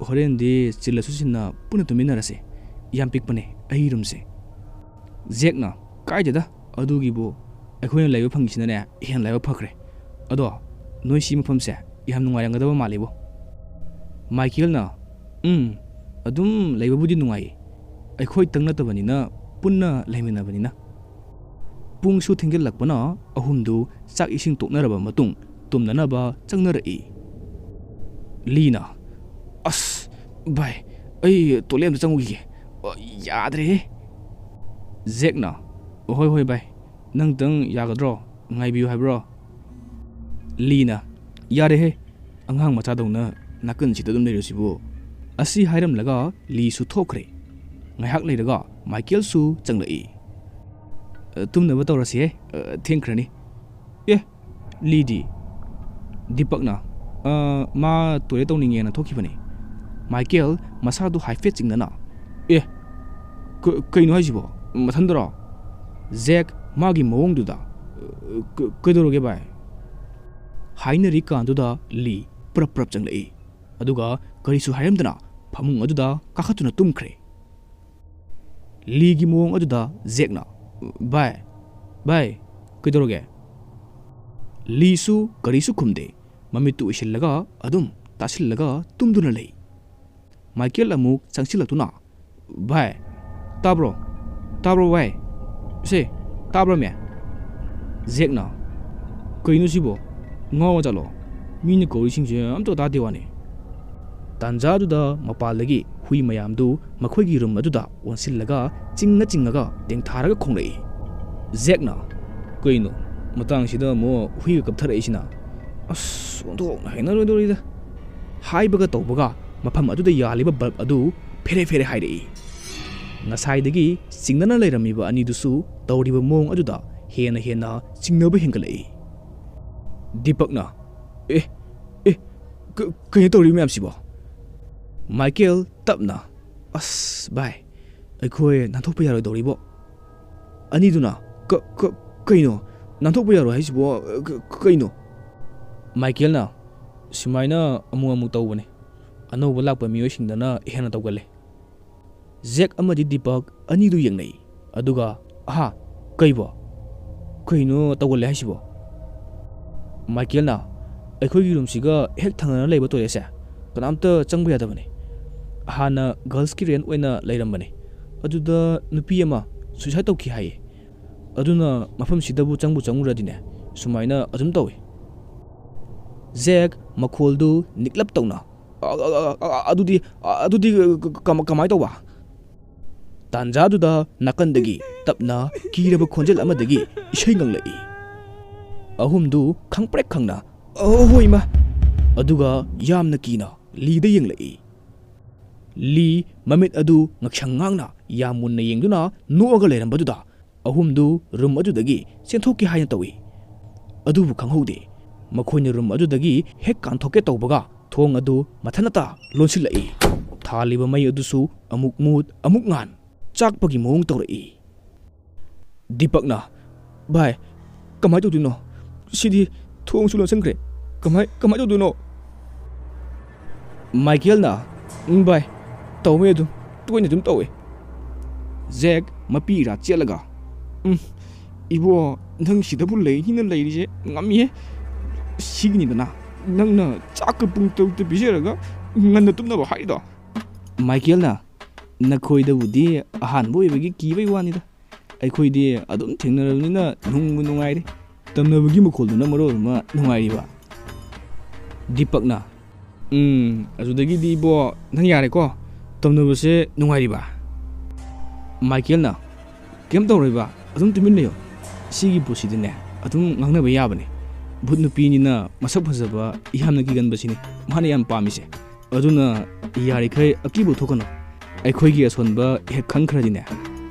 ꯍꯣꯔꯦꯟꯗꯤ ꯆꯤꯜꯂꯁꯨ ꯆꯤꯟꯅ ꯄꯨꯟꯅ ꯇꯨꯝꯃꯤꯟꯅꯔꯁꯦ꯫ ꯌꯥꯝ ꯄꯤꯛꯄꯅꯦ ꯑꯩ ꯔꯨꯝꯁꯦ꯫" ꯖꯦꯛꯅ, "ꯀꯥꯏꯗꯦꯗ, ꯑꯗꯨꯒꯤꯕꯨ ꯑꯩꯈꯣꯏꯅ ꯂꯩꯕ ꯐꯪꯉꯤꯁꯤꯅꯅꯦ ꯍꯦꯟꯅ ꯂꯥꯏꯕꯛ ꯐꯈ꯭ꯔꯦ꯫ "ꯑꯗꯣ ꯅꯣꯏ ꯁꯤ ꯃꯐꯝꯁꯦ ꯌꯥꯝ ꯅꯨꯡꯉꯥꯏꯔꯝꯒꯗꯕ ꯃꯥꯜꯂꯤꯕꯣ?" ꯃꯥꯏꯀꯦꯜꯅ, "ꯎꯝ, ꯑꯗꯨꯝ ꯂꯩꯕꯕꯨꯗꯤ ꯅꯨꯡꯉꯥꯏ꯫ ꯑꯩꯈꯣꯏꯇꯪ ꯅꯠꯇꯕꯅꯤꯅ ꯄꯨꯟꯅ ꯂꯩꯃꯤꯟꯅꯕꯅꯤꯅ꯫" ꯄꯨꯡꯁꯨ ꯊꯦꯡꯖꯤꯜꯂꯛꯄꯅ ꯑꯍꯨꯝꯗꯨ ꯆꯥꯛ ꯏꯁꯤꯡ ꯇꯣꯛꯅꯔꯕ ꯃꯇꯨꯡ ꯇꯨꯝꯅꯅꯕ ꯆꯪꯅꯔꯛꯏ꯫ ꯂꯤꯅ, "ꯑꯁ, ꯚꯥꯏ, ꯑꯩ ꯇꯣꯏꯂꯦꯠ ꯑꯝꯇ ꯆꯪꯉꯨꯈꯤꯒꯦ꯫ ꯑ, ꯌꯥꯗ꯭ꯔꯦꯍꯦ꯫" ꯖꯦꯛꯅ, "ꯍꯣꯏ, ꯍꯣꯏ, ꯚꯥꯏ, ꯅꯪꯇꯪ ꯌꯥꯒꯗ꯭ꯔꯣ? ꯉꯥꯏꯕꯤꯌꯨ ꯍꯥꯏꯕ꯭ꯔꯣ?" ꯂꯤꯅ, "ꯌꯥꯔꯦꯍꯦ, ꯑꯉꯥꯡ ꯃꯆꯥꯗꯧꯅ ꯅꯥꯀꯟꯁꯤꯗ ꯑꯗꯨꯝ ꯂꯩꯔꯨꯁꯤꯕꯨ꯫" ꯑꯁꯤ ꯍꯥꯏꯔꯝꯂꯒ ꯂꯤꯁꯨ ꯊꯣꯛꯈ꯭ꯔꯦ꯫ ꯉꯥꯏꯍꯥꯛ ꯂꯩꯔꯒ ꯃꯥꯏꯀꯦꯜꯁꯨ ꯆꯪꯂꯛꯏ꯫ "ꯑ, ꯇꯨꯝꯅꯕ ꯇꯧꯔꯁꯤꯍꯦ, ꯑ, ꯊꯦꯡꯈ꯭ꯔꯅꯤ꯫" "ꯑꯦ, ꯂꯤꯗꯤ?" ꯗꯤꯄꯛꯅ, "ꯑ, ꯃꯥ ꯇꯣꯏꯂꯦꯠ ꯇꯧꯅꯤꯡꯉꯦꯅ ꯊꯣꯛꯈꯤꯕꯅꯦ꯫" ꯃꯥꯏꯀꯦꯜ ꯃꯁꯥꯗꯨ ꯍꯥꯏꯐꯦꯠ ꯆꯤꯡꯅꯅ, "ꯑꯦ, ꯀ-, ꯀꯩꯅꯣ ꯍꯥꯏꯁꯤꯕꯣ? ꯃꯊꯟꯗꯔꯣ?" ꯖꯦꯛ ꯃꯥꯒꯤ ꯃꯑꯣꯡꯗꯨꯗ, "ꯑ, ꯀ-, ꯀꯩꯗꯧꯔꯒꯦ ꯚꯥꯏ?" ꯍꯥꯏꯅꯔꯤꯀꯥꯟꯗꯨꯗ ꯂꯤ ꯄ꯭ꯔꯞ ꯄ꯭ꯔꯞ ꯆꯪꯂꯛꯏ꯫ ꯑꯗꯨꯒ ꯀꯔꯤꯁꯨ ꯍꯥꯏꯔꯝꯗꯅ ꯐꯃꯨꯡ ꯑꯗꯨꯗ ꯀꯥꯈꯠꯇꯨꯅ ꯇꯨꯝꯈ꯭ꯔꯦ꯫ ꯂꯤꯒꯤ ꯃꯑꯣꯡ ꯑꯗꯨꯗ ꯖꯦꯛꯅ, "ꯚꯥꯏ, ꯚꯥꯏ, ꯀꯩꯗꯧꯔꯒꯦ?" ꯂꯤꯁꯨ ꯀꯔꯤꯁꯨ ꯈꯨꯝꯗꯦ꯫ ꯃꯃꯤꯠꯇꯨ ꯎꯏꯁꯤꯜꯂꯒ ꯑꯗꯨꯝ ꯇꯥꯁꯤꯜꯂꯒ ꯇꯨꯝꯗꯨꯅ ꯂꯩ꯫ ꯃꯥꯏꯀꯦꯜ ꯑꯃꯨꯛ ꯆꯪꯁꯤꯜꯂꯛꯇꯨꯅ, "ꯚꯥꯏ, ꯇꯥꯕ꯭ꯔꯣ? ꯇꯥꯕ꯭ꯔꯣ ꯚꯥꯏ? ꯁꯦ, ꯇꯥꯕ꯭ꯔꯃꯦ?" ꯖꯦꯛꯅ, "ꯀꯩꯅꯣ ꯁꯤꯕꯣ? ꯉꯥꯎꯔ ꯖꯥꯠꯂꯣ? ꯃꯤꯅ ꯀꯧꯔꯤꯁꯤꯡꯁꯦ ꯑꯝꯇ ꯇꯥꯗꯦ ꯋꯥꯅꯤ꯫" ꯇꯥꯟꯖꯥꯗꯨꯗ ꯃꯄꯥꯟꯗꯒꯤ ꯍꯨꯏ ꯃꯌꯥꯝꯗꯨ ꯃꯈꯣꯏꯒꯤ ꯔꯨꯝ ꯑꯗꯨꯗ ꯑꯣꯟꯁꯤꯜꯂꯒ ꯆꯤꯡꯉ ꯆꯤꯡꯉꯒ ꯇꯦꯡꯊꯥꯔꯒ ꯈꯣꯡꯂꯛꯏ꯫ ꯖꯦꯛꯅ, "ꯀꯩꯅꯣ ꯃꯇꯥꯡꯁꯤꯗ ꯑꯃꯨꯛ ꯍꯨꯏꯒ ꯀꯞꯊꯔꯛꯏꯁꯤꯅ? ꯑꯁ, ꯑꯣꯟꯊꯣꯛꯅ ꯍꯩꯅꯔꯣꯏꯗꯧꯔꯤꯗ꯫" ꯍꯥꯏꯕꯒ ꯇꯧꯕꯒ ꯃꯐꯝ ꯑꯗꯨꯗ ꯌꯥꯜꯂꯤꯕ ꯕꯜꯕ ꯑꯗꯨ ꯐꯦꯔꯦ ꯐꯦꯔꯦ ꯍꯥꯏꯔꯛꯏ꯫ ꯉꯁꯥꯏꯗꯒꯤ ꯆꯤꯡꯅꯅ ꯂꯩꯔꯝꯃꯤꯕ ꯑꯅꯤꯗꯨꯁꯨ ꯇꯧꯔꯤꯕ ꯃꯑꯣꯡ ꯑꯗꯨꯗ ꯍꯦꯟꯅ ꯍꯦꯟꯅ ꯆꯤꯡꯅꯕ ꯍꯦꯟꯒꯠꯂꯛꯏ꯫ ꯗꯤꯄꯛꯅ, "ꯑꯦ, ꯑꯦ, ꯀ-, ꯀꯩꯅꯣ ꯇꯧꯔꯤ ꯃꯌꯥꯝꯁꯤꯕꯣ?" ꯃꯥꯏꯀꯦꯜ ꯇꯞꯅ, "ꯑꯁ, ꯚꯥꯏ, ꯑꯩꯈꯣꯏ ꯅꯥꯟꯊꯣꯛꯄ ꯌꯥꯔꯣꯏꯗꯧꯔꯤꯕꯣ꯫ ꯑꯅꯤꯗꯨꯅ, ꯀ-, ꯀ-, ꯀꯩꯅꯣ? ꯅꯥꯟꯊꯣꯛꯄ ꯌꯥꯔꯣꯏ ꯍꯥꯏꯁꯤꯕꯣ? ꯀ-, ꯀꯩꯅꯣ?" ꯃꯥꯏꯀꯦꯜꯅ, "ꯁꯨꯃꯥꯏꯅ ꯑꯃꯨꯛ ꯑꯃꯨꯛ ꯇꯧꯕꯅꯦ꯫ ꯑꯅꯧꯕ ꯂꯥꯛꯄ ꯃꯤꯑꯣꯏꯁꯤꯡꯗꯅ ꯍꯦꯟꯅ ꯇꯧꯒꯜꯂꯦ꯫" ꯖꯦꯛ ꯑꯃꯗꯤ ꯗꯤꯄꯛ ꯑꯅꯤꯗꯨ ꯌꯦꯡꯅꯩ꯫ ꯑꯗꯨꯒ, "ꯑꯍꯥ, ꯀꯩꯕꯣ? ꯀꯩꯅꯣ ꯇꯧꯒꯜꯂꯦ ꯍꯥꯏꯁꯤꯕꯣ?" ꯃꯥꯏꯀꯦꯜꯅ, "ꯑꯩꯈꯣꯏꯒꯤ ꯔꯨꯝꯁꯤꯒ ꯍꯦꯛ ꯊꯪꯅꯅ ꯂꯩꯕ ꯇꯣꯏꯂꯦꯠꯁꯦ ꯀꯅꯥꯝꯇ ꯆꯪꯕ ꯌꯥꯗꯕꯅꯤ꯫ ꯍꯥꯟꯅ ꯒꯔꯜꯁꯀꯤ ꯔꯦꯟꯠ ꯑꯣꯏꯅ ꯂꯩꯔꯝꯕꯅꯤ꯫ ꯑꯗꯨꯗ ꯅꯨꯄꯤ ꯑꯃ ꯁꯨꯏꯁꯥꯏꯗ ꯇꯧꯈꯤ ꯍꯥꯏꯌꯦ꯫ ꯑꯗꯨꯅ ꯃꯐꯝꯁꯤꯗꯕꯨ ꯆꯪꯕꯨ ꯆꯪꯉꯨꯔꯗꯤꯅꯦ ꯁꯨꯃꯥꯏꯅ ꯑꯗꯨꯝ ꯇꯧꯏ꯫" ꯖꯦꯛ ꯃꯈꯣꯜꯗꯨ ꯅꯤꯛꯂꯞ ꯇꯧꯅ, "ꯑ, ꯑ, ꯑ, ꯑ, ꯑꯗꯨꯗꯤ, ꯑ, ꯑꯗꯨꯗꯤ, ꯑ, ꯀ-, ꯀ-, ꯀꯃꯥꯏ ꯇꯧꯕ?" ꯇꯥꯟꯖꯥꯗꯨꯗ ꯅꯥꯀꯟꯗꯒꯤ ꯇꯞꯅ ꯀꯤꯔꯕ ꯈꯣꯟꯖꯦꯜ ꯑꯃꯗꯒꯤ ꯏꯁꯩ ꯉꯪꯂꯛꯏ꯫ ꯑꯍꯨꯝꯗꯨ ꯈꯪꯄ꯭ꯔꯦꯛ ꯈꯪꯅ, "ꯑꯣ, ꯍꯣꯏ, ꯏꯃꯥ!" ꯑꯗꯨꯒ ꯌꯥꯝꯅ ꯀꯤꯅ ꯂꯤꯗ ꯌꯦꯡꯂꯛꯏ꯫ ꯂꯤ ꯃꯃꯤꯠ ꯑꯗꯨ ꯉꯛꯁꯪ ꯉꯥꯡꯅ ꯌꯥꯝ ꯃꯨꯟꯅ ꯌꯦꯡꯗꯨꯅ ꯅꯣꯛꯑꯒ ꯂꯩꯔꯝꯕꯗꯨꯗ ꯑꯍꯨꯝꯗꯨ ꯔꯨꯝ ꯑꯗꯨꯗꯒꯤ ꯆꯦꯟꯊꯣꯛꯀꯦ ꯍꯥꯏꯅ ꯇꯧꯏ꯫ ꯑꯗꯨꯕꯨ ꯈꯪꯍꯧꯗꯦ, ꯃꯈꯣꯏꯅ ꯔꯨꯝ ꯑꯗꯨꯗꯒꯤ ꯍꯦꯛ ꯀꯥꯟꯊꯣꯛꯀꯦ ꯇꯧꯕꯒ ꯊꯣꯡ ꯑꯗꯨ ꯃꯊꯟꯇ ꯂꯣꯟꯁꯤꯜꯂꯛꯏ꯫ ꯊꯥꯜꯂꯤꯕ ꯃꯩ ꯑꯗꯨꯁꯨ ꯑꯃꯨꯛ ꯃꯨꯠ ꯑꯃꯨꯛ ꯉꯥꯟ, ꯆꯥꯛꯄꯒꯤ ꯃꯑꯣꯡ ꯇꯧꯔꯛꯏ꯫ ꯗꯤꯄꯛꯅ, "ꯚꯥꯏ, ꯀꯃꯥꯏ ꯇꯧꯗꯣꯏꯅꯣ? ꯁꯤꯗꯤ ꯊꯣꯡꯁꯨ ꯂꯣꯟꯁꯤꯟꯈ꯭ꯔꯦ꯫ ꯀꯃꯥꯏ, ꯀꯃꯥꯏ ꯇꯧꯗꯣꯏꯅꯣ?" ꯃꯥꯏꯀꯦꯜꯅ, "ꯎꯝ, ꯚꯥꯏ, ꯇꯧꯋꯦ ꯑꯗꯨꯝ, ꯇꯣꯏꯅ ꯑꯗꯨꯝ ꯇꯧꯋꯦ꯫" ꯖꯦꯛ ꯃꯄꯤ ꯏꯔꯥ ꯆꯦꯠꯂꯒ, "ꯎꯝ, ꯏꯕꯣ, ꯅꯪ ꯁꯤꯗꯕꯨ ꯂꯩꯅꯤꯅ ꯂꯩꯔꯤꯁꯦ ꯉꯝꯃꯤꯍꯦ꯫ ꯁꯤꯒꯤꯅꯤꯗꯅ ꯅꯪꯅ ꯆꯥꯛꯀ ꯄꯨꯡ ꯇꯔꯨꯛꯇ ꯄꯤꯖꯔꯒ ꯉꯟꯅ ꯇꯨꯝꯅꯕ ꯍꯥꯏꯔꯤꯗꯣ?" ꯃꯥꯏꯀꯦꯜꯅ, "ꯅꯈꯣꯏꯗꯕꯨꯗꯤ ꯑꯍꯥꯟꯕ ꯑꯣꯏꯕꯒꯤ ꯀꯤꯕꯩ ꯋꯥꯅꯤꯗ꯫ ꯑꯩꯈꯣꯏꯗꯤ ꯑꯗꯨꯝ ꯊꯦꯡꯅꯔꯕꯅꯤꯅ ꯅꯨꯡꯕꯨ ꯅꯨꯡꯉꯥꯏꯔꯤ꯫ ꯇꯝꯅꯕꯒꯤ ꯃꯈꯣꯜꯗꯨꯅ ꯃꯔꯣꯜ ꯑꯃ ꯅꯨꯡꯉꯥꯏꯔꯤꯕ꯫" ꯗꯤꯄꯛꯅ, "ꯎꯝ, ꯑꯗꯨꯗꯒꯤꯗꯤ ꯏꯕꯣ, ꯅꯪ ꯌꯥꯔꯦꯀꯣ? ꯇꯝꯅꯕꯁꯦ ꯅꯨꯡꯉꯥꯏꯔꯤꯕ?" ꯃꯥꯏꯀꯦꯜꯅ, "ꯀꯩꯝ ꯇꯧꯔꯣꯏꯕ, ꯑꯗꯨꯝ ꯇꯨꯃꯤꯟ ꯂꯩꯌꯣ꯫ ꯁꯤꯒꯤ ꯄꯣꯠꯁꯤꯗꯤꯅꯦ, ꯑꯗꯨꯝ ꯉꯥꯡꯅꯕ ꯌꯥꯕꯅꯦ꯫ ꯚꯨꯠ ꯅꯨꯄꯤꯅꯤꯅ ꯃꯁꯛ ꯐꯖꯕ, ꯌꯥꯝꯅ ꯀꯤꯒꯟꯕꯁꯤꯅꯦ ꯃꯥꯅ ꯌꯥꯝ ꯄꯥꯝꯃꯤꯁꯦ꯫ ꯑꯗꯨꯅ ꯌꯥꯔꯤꯈꯩ ꯑꯀꯤꯕ ꯊꯣꯛꯀꯅꯨ꯫ ꯑꯩꯈꯣꯏꯒꯤ ꯑꯁꯣꯟꯕ ꯍꯦꯛ ꯈꯪꯈ꯭ꯔꯗꯤꯅꯦ,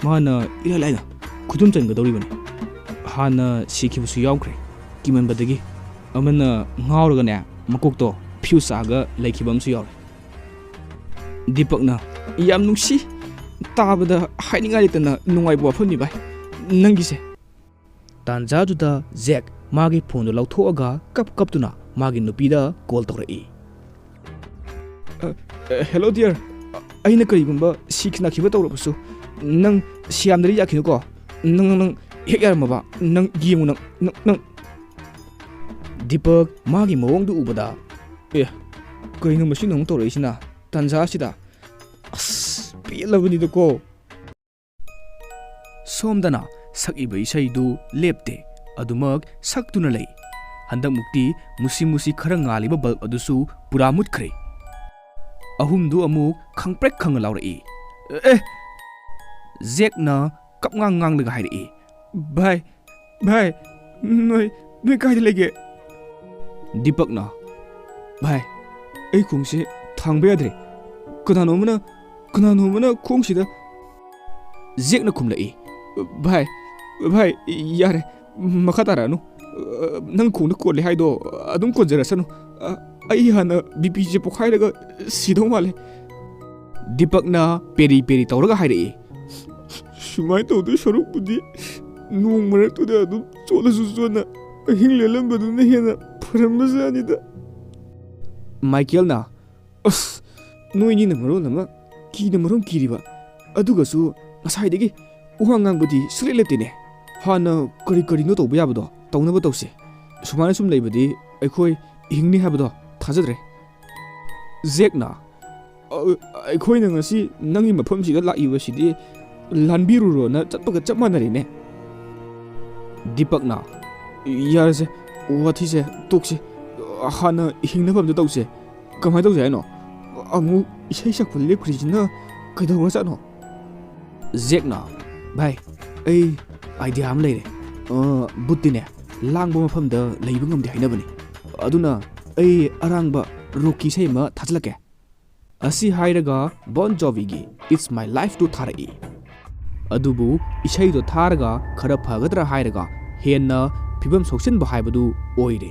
ꯃꯥꯅ ꯏꯔꯥꯏ ꯂꯥꯏꯅ ꯈꯨꯗꯨꯝ ꯆꯟꯒꯗꯧꯔꯤꯕꯅꯤ꯫ ꯍꯥꯟꯅ ꯁꯤꯈꯤꯕꯁꯨ ꯌꯥꯎꯈ꯭ꯔꯦ, ꯀꯤꯃꯟꯕꯗꯒꯤ꯫ ꯑꯃꯅ ꯉꯥꯎꯔꯒꯅꯦ, ꯃꯀꯣꯛꯇꯣ ꯐ꯭ꯌꯨꯁ ꯆꯥꯛꯑꯒ ꯂꯩꯈꯤꯕ ꯑꯃꯁꯨ ꯌꯥꯎꯔꯦ꯫" ꯗꯤꯄꯛꯅ, "ꯌꯥꯝ ꯅꯨꯡꯁꯤ꯫ ꯇꯥꯕꯗ ꯍꯥꯏꯅꯤꯡꯉꯥꯏ ꯂꯩꯇꯅ ꯅꯨꯡꯉꯥꯏꯕ ꯋꯥꯐꯝꯅꯤ, ꯚꯥꯏ, ꯅꯪꯒꯤꯁꯦ꯫" ꯇꯥꯟꯖꯥꯗꯨꯗ ꯖꯦꯛ ꯃꯥꯒꯤ ꯐꯣꯟꯗꯨ ꯂꯧꯊꯣꯛꯑꯒ ꯀꯞ ꯀꯞꯇꯨꯅ ꯃꯥꯒꯤ ꯅꯨꯄꯤꯗ ꯀꯣꯜ ꯇꯧꯔꯛꯏ꯫ "ꯑ, ꯑ, ꯍꯦꯂꯣ ꯗꯤꯌꯔ꯫ ꯑꯩꯅ ꯀꯔꯤꯒꯨꯝꯕ ꯁꯤꯈꯤ ꯅꯥꯈꯤꯕ ꯇꯧꯔꯕꯁꯨ ꯅꯪ ꯁꯤꯌꯥꯝꯗꯗꯤ ꯌꯥꯈꯤꯅꯨꯀꯣ꯫ ꯅꯪ, ꯅꯪ, ꯅꯪ ꯍꯦꯛ ꯌꯥꯔꯝꯃꯕ, ꯅꯪ ꯌꯦꯡꯉꯨ, ꯅꯪ, ꯅꯪ, ꯅꯪ꯫" ꯗꯤꯄꯛ ꯃꯥꯒꯤ ꯃꯑꯣꯡꯗꯨ ꯎꯕꯗ, "ꯑꯦ, ꯀꯩꯅꯣ ꯃꯁꯤꯅ ꯑꯃꯨꯛ ꯇꯧꯔꯛꯏꯁꯤꯅ? ꯇꯟꯖꯥ ꯑꯁꯤꯗ? ꯑꯁ, ꯄꯦꯜꯂꯕꯅꯤꯗꯀꯣ!" ꯁꯣꯝꯗꯅ ꯁꯛꯏꯕ ꯏꯁꯩꯗꯨ ꯂꯦꯞꯇꯦ, ꯑꯗꯨꯃꯛ ꯁꯛꯇꯨꯅ ꯂꯩ꯫ ꯍꯟꯗꯛꯃꯨꯛꯇꯤ ꯃꯨꯁꯤ ꯃꯨꯁꯤ ꯈꯔ ꯉꯥꯜꯂꯤꯕ ꯕꯜꯕ ꯑꯗꯨꯁꯨ ꯄꯨꯔꯥ ꯃꯨꯠꯈ꯭ꯔꯦ꯫ ꯑꯍꯨꯝꯗꯨ ꯑꯃꯨꯛ ꯈꯪꯄ꯭ꯔꯦꯛ ꯈꯪꯉ ꯂꯥꯎꯔꯛꯏ꯫ "ꯑꯦ!" ꯖꯦꯛꯅ ꯀꯞꯉꯥꯡ ꯉꯥꯡꯂꯒ ꯍꯥꯏꯔꯛꯏ, "ꯚꯥꯏ, ꯚꯥꯏ, ꯅꯣꯏ, ꯅꯣꯏ ꯀꯥꯏꯗ ꯂꯩꯒꯦ?" ꯗꯤꯄꯛꯅ, "ꯚꯥꯏ, ꯑꯩ ꯈꯣꯡꯁꯦ ꯊꯥꯡꯕ ꯌꯥꯗ꯭ꯔꯦ꯫ ꯀꯅꯥꯅꯣ ꯑꯃꯅ, ꯀꯅꯥꯅꯣ ꯑꯃꯅ ꯈꯣꯡꯁꯤꯗ..." ꯖꯦꯛꯅ ꯈꯨꯝꯂꯛꯏ, "ꯚꯥꯏ, ꯚꯥꯏ, ꯌꯥꯔꯦ, ꯃꯈꯥ ꯇꯥꯔꯛꯑꯅꯨ꯫ ꯅꯪ ꯈꯣꯡꯗ ꯀꯣꯜꯂꯦ ꯍꯥꯏꯗꯣ ꯑꯗꯨꯝ ꯀꯣꯟꯖꯔꯁꯅꯨ꯫ ꯑꯩ ꯍꯥꯟꯅ ꯕꯤ ꯄꯤꯁꯦ ꯄꯣꯛꯈꯥꯏꯔꯒ ꯁꯤꯗꯧ ꯃꯥꯜꯂꯦ꯫" ꯗꯤꯄꯛꯅ ꯄꯦꯔꯤ ꯄꯦꯔꯤ ꯇꯧꯔꯒ ꯍꯥꯏꯔꯛꯏ, "ꯁꯨꯃꯥꯏꯅ ꯇꯧꯗꯣꯏ ꯁꯔꯨꯛꯄꯨꯗꯤ ꯅꯣꯡ ꯃꯔꯛꯇꯨꯗ ꯑꯗꯨꯝ ꯆꯣꯠꯂꯁꯨ ꯆꯣꯠꯅ ꯑꯍꯤꯡ ꯂꯦꯜꯂꯝꯕꯗꯨꯅ ꯍꯦꯟꯅ ꯐꯔꯝꯕꯖꯥꯠꯅꯤꯗ꯫" ꯃꯥꯏꯀꯦꯜꯅ, "ꯑꯁ, ꯅꯣꯏꯅꯤꯅ ꯃꯔꯣꯜ ꯑꯃ, ꯀꯤꯅ ꯃꯔꯣꯝ ꯀꯤꯔꯤꯕ, ꯑꯗꯨꯒꯁꯨ ꯉꯁꯥꯏꯗꯒꯤ ꯋꯥ ꯉꯥꯡꯕꯗꯤ ꯁꯨꯡꯂꯦꯞ ꯂꯦꯞꯇꯦꯅꯦ꯫ ꯍꯥꯟꯅ ꯀꯔꯤ ꯀꯔꯤꯅꯣ ꯇꯧꯕ ꯌꯥꯕꯗꯣ ꯇꯧꯅꯕ ꯇꯧꯁꯦ꯫ ꯁꯨꯃꯥꯏꯅ ꯁꯨꯝ ꯂꯩꯕꯗꯤ ꯑꯩꯈꯣꯏ ꯍꯤꯡꯅꯤ ꯍꯥꯏꯕꯗꯣ ꯊꯥꯖꯗ꯭ꯔꯦ꯫" ꯖꯦꯛꯅ, "ꯑ-, ꯑꯩꯈꯣꯏꯅ ꯉꯁꯤ ꯅꯪꯒꯤ ꯃꯐꯝꯁꯤꯗ ꯂꯥꯛꯏꯕꯁꯤꯗꯤ ꯂꯥꯟꯕꯤꯔꯨꯔꯣꯅ ꯆꯠꯄꯒ ꯆꯞ ꯃꯥꯟꯅꯔꯦꯅꯦ꯫" ꯗꯤꯄꯛꯅ, "ꯌꯥꯔꯦꯁꯦ, ꯋꯥꯊꯤꯁꯦ ꯇꯣꯛꯁꯦ꯫ ꯍꯥꯟꯅ ꯍꯤꯡꯅꯕ ꯑꯝꯇ ꯇꯧꯁꯦ꯫ ꯀꯃꯥꯏꯅ ꯇꯧꯁꯦ ꯍꯥꯏꯅꯣ? ꯑꯃꯨꯛ ꯏꯁꯩ ꯁꯛꯄ ꯂꯦꯞꯈ꯭ꯔꯤꯁꯤꯅ ꯀꯩꯗꯧꯔꯖꯥꯠꯅꯣ?" ꯖꯦꯛꯅ, "ꯚꯥꯏ, ꯑꯩ ꯑꯥꯏꯗꯤꯌꯥ ꯑꯃ ꯂꯩꯔꯦ꯫ ꯑ, ꯕꯨꯠꯇꯤꯅꯦ, ꯂꯥꯡꯕ ꯃꯐꯝꯗ ꯂꯩꯕ ꯉꯝꯗꯦ ꯍꯥꯏꯅꯕꯅꯤ꯫ ꯑꯗꯨꯅ ꯑꯩ ꯑꯔꯥꯡꯕ ꯔꯣꯛꯀꯤ ꯏꯁꯩ ꯑꯃ ꯊꯥꯖꯤꯜꯂꯛꯀꯦ꯫" ꯑꯁꯤ ꯍꯥꯏꯔꯒ ꯕꯣꯟ ꯖꯣꯚꯤꯒꯤ It's My Life ꯇꯨ ꯊꯥꯔꯛꯏ꯫ ꯑꯗꯨꯕꯨ ꯏꯁꯩꯗꯣ ꯊꯥꯔꯒ ꯈꯔ ꯐꯒꯗ꯭ꯔꯥ ꯍꯥꯏꯔꯒ ꯍꯦꯟꯅ ꯐꯤꯕꯝ ꯁꯣꯛꯆꯤꯟꯕ ꯍꯥꯏꯕꯗꯨ ꯑꯣꯏꯔꯦ꯫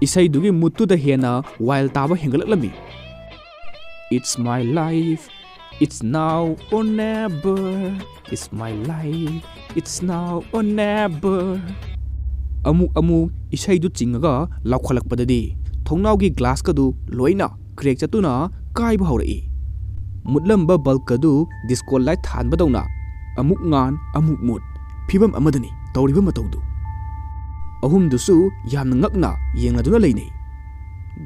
ꯏꯁꯩꯗꯨꯒꯤ ꯃꯨꯠꯇꯨꯗ ꯍꯦꯟꯅ ꯋꯥꯏꯜ ꯇꯥꯕ ꯍꯦꯟꯒꯠꯂꯛꯂꯝꯃꯤ꯫ "It's my life, it's now or never, it's my life, it's now or never." ꯑꯃꯨꯛ ꯑꯃꯨꯛ ꯏꯁꯩꯗꯨ ꯆꯤꯡꯉꯒ ꯂꯥꯎꯈꯠꯂꯛꯄꯗꯗꯤ ꯊꯣꯡꯅꯥꯎꯒꯤ ꯒ꯭ꯂꯥꯁꯀꯗꯨ ꯂꯣꯏꯅ ꯀ꯭ꯔꯦꯛ ꯆꯠꯇꯨꯅ ꯀꯥꯏꯕ ꯍꯧꯔꯛꯏ꯫ ꯃꯨꯠꯂꯝꯕ ꯕꯜꯕꯀꯗꯨ ꯗꯤꯁꯀꯣ ꯂꯥꯏꯠ ꯊꯥꯟꯕꯗꯧꯅ ꯑꯃꯨꯛ ꯉꯥꯟ, ꯑꯃꯨꯛ ꯃꯨꯠ, ꯐꯤꯕꯝ ꯑꯃꯗꯅꯤ ꯇꯧꯔꯤꯕ ꯃꯇꯧꯗꯨ꯫ ꯑꯍꯨꯝꯗꯨꯁꯨ ꯌꯥꯝꯅ ꯉꯛꯅ ꯌꯦꯡꯅꯗꯨꯅ ꯂꯩꯅꯩ꯫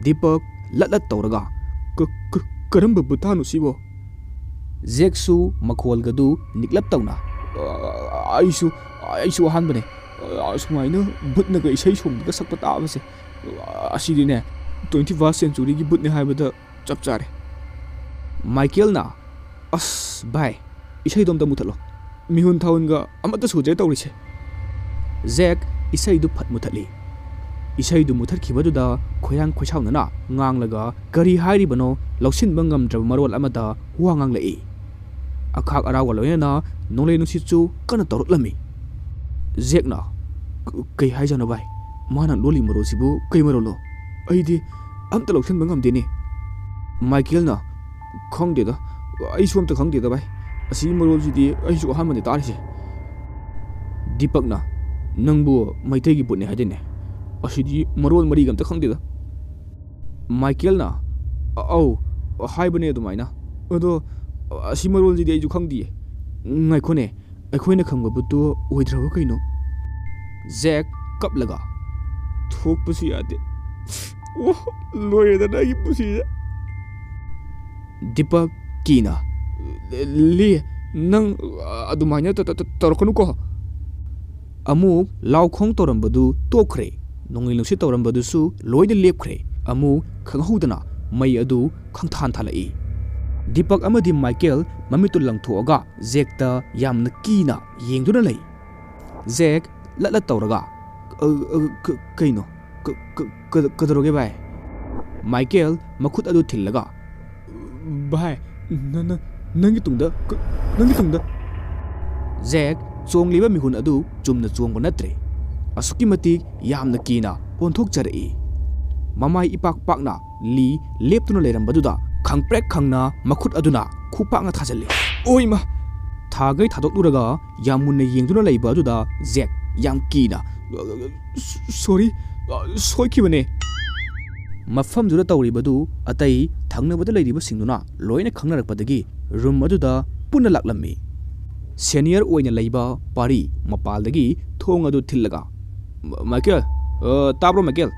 ꯗꯤꯄꯛ ꯂꯠ ꯂꯠ ꯇꯧꯔꯒ, "ꯀ-, ꯀ-, ꯀꯔꯝꯕ ꯕꯨꯠꯇꯥꯅꯣ ꯁꯤꯕꯣ?" ꯖꯦꯛꯁꯨ ꯃꯈꯣꯜꯒꯗꯨ ꯅꯤꯛꯂꯞ ꯇꯧꯅ, "ꯑ, ꯑꯩꯁꯨ, ꯑꯩꯁꯨ ꯑꯍꯥꯟꯕꯅꯦ꯫ ꯑ, ꯁꯨꯃꯥꯏꯅ ꯕꯨꯠꯅꯒ ꯏꯁꯩ ꯁꯣꯡꯗꯒ ꯁꯛꯄ ꯇꯥꯕꯁꯦ꯫ ꯑ, ꯑꯁꯤꯗꯤꯅꯦ, twenty first centuryꯒꯤ ꯕꯨꯠꯅꯦ ꯍꯥꯏꯕꯗ ꯆꯞ ꯆꯥꯔꯦ꯫" ꯃꯥꯏꯀꯦꯜꯅ, "ꯑꯁ, ꯚꯥꯏ, ꯏꯁꯩꯗꯣ ꯑꯝꯇ ꯃꯨꯊꯠꯂꯣ꯫ ꯃꯤꯍꯨꯟ ꯊꯥꯍꯨꯟꯒ ꯑꯃꯠꯇ ꯁꯨꯗ꯭ꯔꯦ ꯇꯧꯔꯤꯁꯦ꯫" ꯖꯦꯛ ꯏꯁꯩꯗꯨ ꯐꯠ ꯃꯨꯊꯠꯂꯤ꯫ ꯏꯁꯩꯗꯨ ꯃꯨꯊꯠꯈꯤꯕꯗꯨꯗ ꯈꯣꯏꯔꯥꯡ ꯈꯣꯏꯁꯥꯎꯅꯅ ꯉꯥꯡꯂꯒ ꯀꯔꯤ ꯍꯥꯏꯔꯤꯕꯅꯣ ꯂꯧꯁꯤꯟꯕ ꯉꯝꯗ꯭ꯔꯕ ꯃꯔꯣꯜ ꯑꯃꯗ ꯋꯥ ꯉꯥꯡꯂꯛꯏ꯫ ꯑꯈꯥꯛ ꯑꯔꯥꯎꯒ ꯂꯣꯏꯅꯅ ꯅꯣꯡꯂꯩ ꯅꯨꯡꯁꯤꯠꯁꯨ ꯀꯟꯅ ꯇꯧꯔꯛꯂꯝꯃꯤ꯫ ꯖꯦꯛꯅ, "ꯀ-, ꯀꯩ ꯍꯥꯏꯖꯥꯠꯅꯣ ꯚꯥꯏ? ꯃꯥꯅ ꯂꯣꯜꯂꯤ ꯃꯔꯣꯜꯁꯤꯕꯨ ꯀꯩ ꯃꯔꯣꯜꯅꯣ? ꯑꯩꯗꯤ ꯑꯝꯇ ꯂꯧꯁꯤꯟꯕ ꯉꯝꯗꯦꯅꯦ꯫" ꯃꯥꯏꯀꯦꯜꯅ, "ꯈꯪꯗꯦꯗ, ꯑꯩꯁꯨ ꯑꯝꯇ ꯈꯪꯗꯦꯗ ꯚꯥꯏ꯫ ꯑꯁꯤꯒꯤ ꯃꯔꯣꯜꯁꯤꯗꯤ ꯑꯩꯁꯨ ꯑꯍꯥꯟꯕꯅꯦ ꯇꯥꯔꯤꯁꯦ꯫" ꯗꯤꯄꯛꯅ, "ꯅꯪꯕꯨ ꯃꯩꯇꯩꯒꯤ ꯕꯨꯠꯅꯦ ꯍꯥꯏꯗꯥꯏꯅꯦ? ꯑꯁꯤꯗꯤ ꯃꯔꯣꯜ ꯃꯔꯤꯒ ꯑꯝꯇ ꯈꯪꯗꯦꯗ꯫" ꯃꯥꯏꯀꯦꯜꯅ, "ꯑ-, ꯑꯧ, ꯍꯥꯏꯕꯅꯦ ꯑꯗꯨꯃꯥꯏꯅ꯫ ꯑꯗꯣ ꯑꯁꯤ ꯃꯔꯣꯜꯁꯤꯗꯤ ꯑꯩꯁꯨ ꯈꯪꯗꯤꯌꯦ꯫ ꯉꯥꯏꯈꯣꯅꯦ, ꯑꯩꯈꯣꯏꯅ ꯈꯪꯕ ꯕꯨꯠꯇꯨ ꯑꯣꯏꯗ꯭ꯔꯕ ꯀꯩꯅꯣ?" ꯖꯦꯛ ꯀꯞꯂꯒ, "ꯊꯣꯛꯄꯁꯨ ꯌꯥꯗꯦ꯫ ꯑꯣ, ꯂꯣꯏꯔꯦꯗꯅ ꯑꯩꯒꯤ ꯄꯨꯟꯁꯤꯁꯦ꯫" ꯗꯤꯄꯛ ꯀꯤꯅ, "ꯂꯤ, ꯅꯪ ꯑꯗꯨꯃꯥꯏꯅ ꯇ-, ꯇ-, ꯇ-, ꯇꯧꯔꯛꯀꯅꯨꯀꯣ꯫" ꯑꯃꯨꯛ ꯂꯥꯎ ꯈꯣꯡ ꯇꯧꯔꯝꯕꯗꯨ ꯇꯣꯛꯈ꯭ꯔꯦ꯫ ꯅꯣꯡꯂꯩ ꯅꯨꯡꯁꯤꯠ ꯇꯧꯔꯝꯕꯗꯨꯁꯨ ꯂꯣꯏꯅ ꯂꯦꯞꯈ꯭ꯔꯦ꯫ ꯑꯃꯨꯛ ꯈꯪꯍꯧꯗꯅ ꯃꯩ ꯑꯗꯨ ꯈꯪꯊꯥꯟ ꯊꯥꯜꯂꯛꯏ꯫ ꯗꯤꯄꯛ ꯑꯃꯗꯤ ꯃꯥꯏꯀꯦꯜ ꯃꯃꯤꯠꯇꯨ ꯂꯪꯊꯣꯛꯑꯒ ꯖꯦꯛꯇ ꯌꯥꯝꯅ ꯀꯤꯅ ꯌꯦꯡꯗꯨꯅ ꯂꯩ꯫ ꯖꯦꯛ ꯂꯠ ꯂꯠ ꯇꯧꯔꯒ, "ꯑ, ꯑ, ꯀ-, ꯀꯩꯅꯣ? ꯀ-, ꯀ-, ꯀ-, ꯀꯗꯧꯔꯒꯦ ꯚꯥꯏ?" ꯃꯥꯏꯀꯦꯜ ꯃꯈꯨꯠ ꯑꯗꯨ ꯊꯤꯜꯂꯒ, "ꯚꯥꯏ, ꯅ-, ꯅ-, ꯅꯪꯒꯤ ꯇꯨꯡꯗ, ꯀ-, ꯅꯪꯒꯤ ꯇꯨꯡꯗ!" ꯖꯦꯛ ꯆꯣꯡꯂꯤꯕ ꯃꯤꯍꯨꯟ ꯑꯗꯨ ꯆꯨꯝꯅ ꯆꯣꯡꯕ ꯅꯠꯇ꯭ꯔꯦ꯫ ꯑꯁꯨꯛꯀꯤ ꯃꯇꯤꯛ ꯌꯥꯝꯅ ꯀꯤꯅ ꯑꯣꯟꯊꯣꯛꯆꯔꯛꯏ꯫ ꯃꯃꯥꯏ ꯏꯄꯥꯛ ꯄꯥꯛꯅ ꯂꯤ ꯂꯦꯞꯇꯨꯅ ꯂꯩꯔꯝꯕꯗꯨꯗ ꯈꯪꯄ꯭ꯔꯦꯛ ꯈꯪꯅ ꯃꯈꯨꯠ ꯑꯗꯨꯅ ꯈꯨꯄꯥꯛꯅ ꯊꯥꯖꯤꯜꯂꯤ꯫ "ꯑꯣꯏꯃ!" ꯊꯥꯒꯩ ꯊꯥꯗꯣꯛꯂꯨꯔꯒ ꯌꯥꯝ ꯃꯨꯟꯅ ꯌꯦꯡꯗꯨꯅ ꯂꯩꯕ ꯑꯗꯨꯗ ꯖꯦꯛ ꯌꯥꯝ ꯀꯤꯅ, "ꯁꯣꯔꯤ, ꯁꯣꯏꯈꯤꯕꯅꯦ꯫" ꯃꯐꯝꯗꯨꯗ ꯇꯧꯔꯤꯕꯗꯨ ꯑꯇꯩ ꯊꯪꯅꯕꯗ ꯂꯩꯔꯤꯕꯁꯤꯡꯗꯨꯅ ꯂꯣꯏꯅ ꯈꯪꯅꯔꯛꯄꯗꯒꯤ ꯔꯨꯝ ꯑꯗꯨꯗ ꯄꯨꯟꯅ ꯂꯥꯛꯂꯝꯃꯤ꯫ ꯁꯦꯅꯤꯌꯔ ꯑꯣꯏꯅ ꯂꯩꯕ ꯄꯥꯔꯤ ꯃꯄꯥꯜꯗꯒꯤ ꯊꯣꯡ ꯑꯗꯨ ꯊꯤꯜꯂꯒ, ꯃꯥꯏꯀꯦꯜ, ꯑ, ꯇꯥꯕ꯭ꯔꯣ, ꯃꯥꯏꯀꯦꯜ?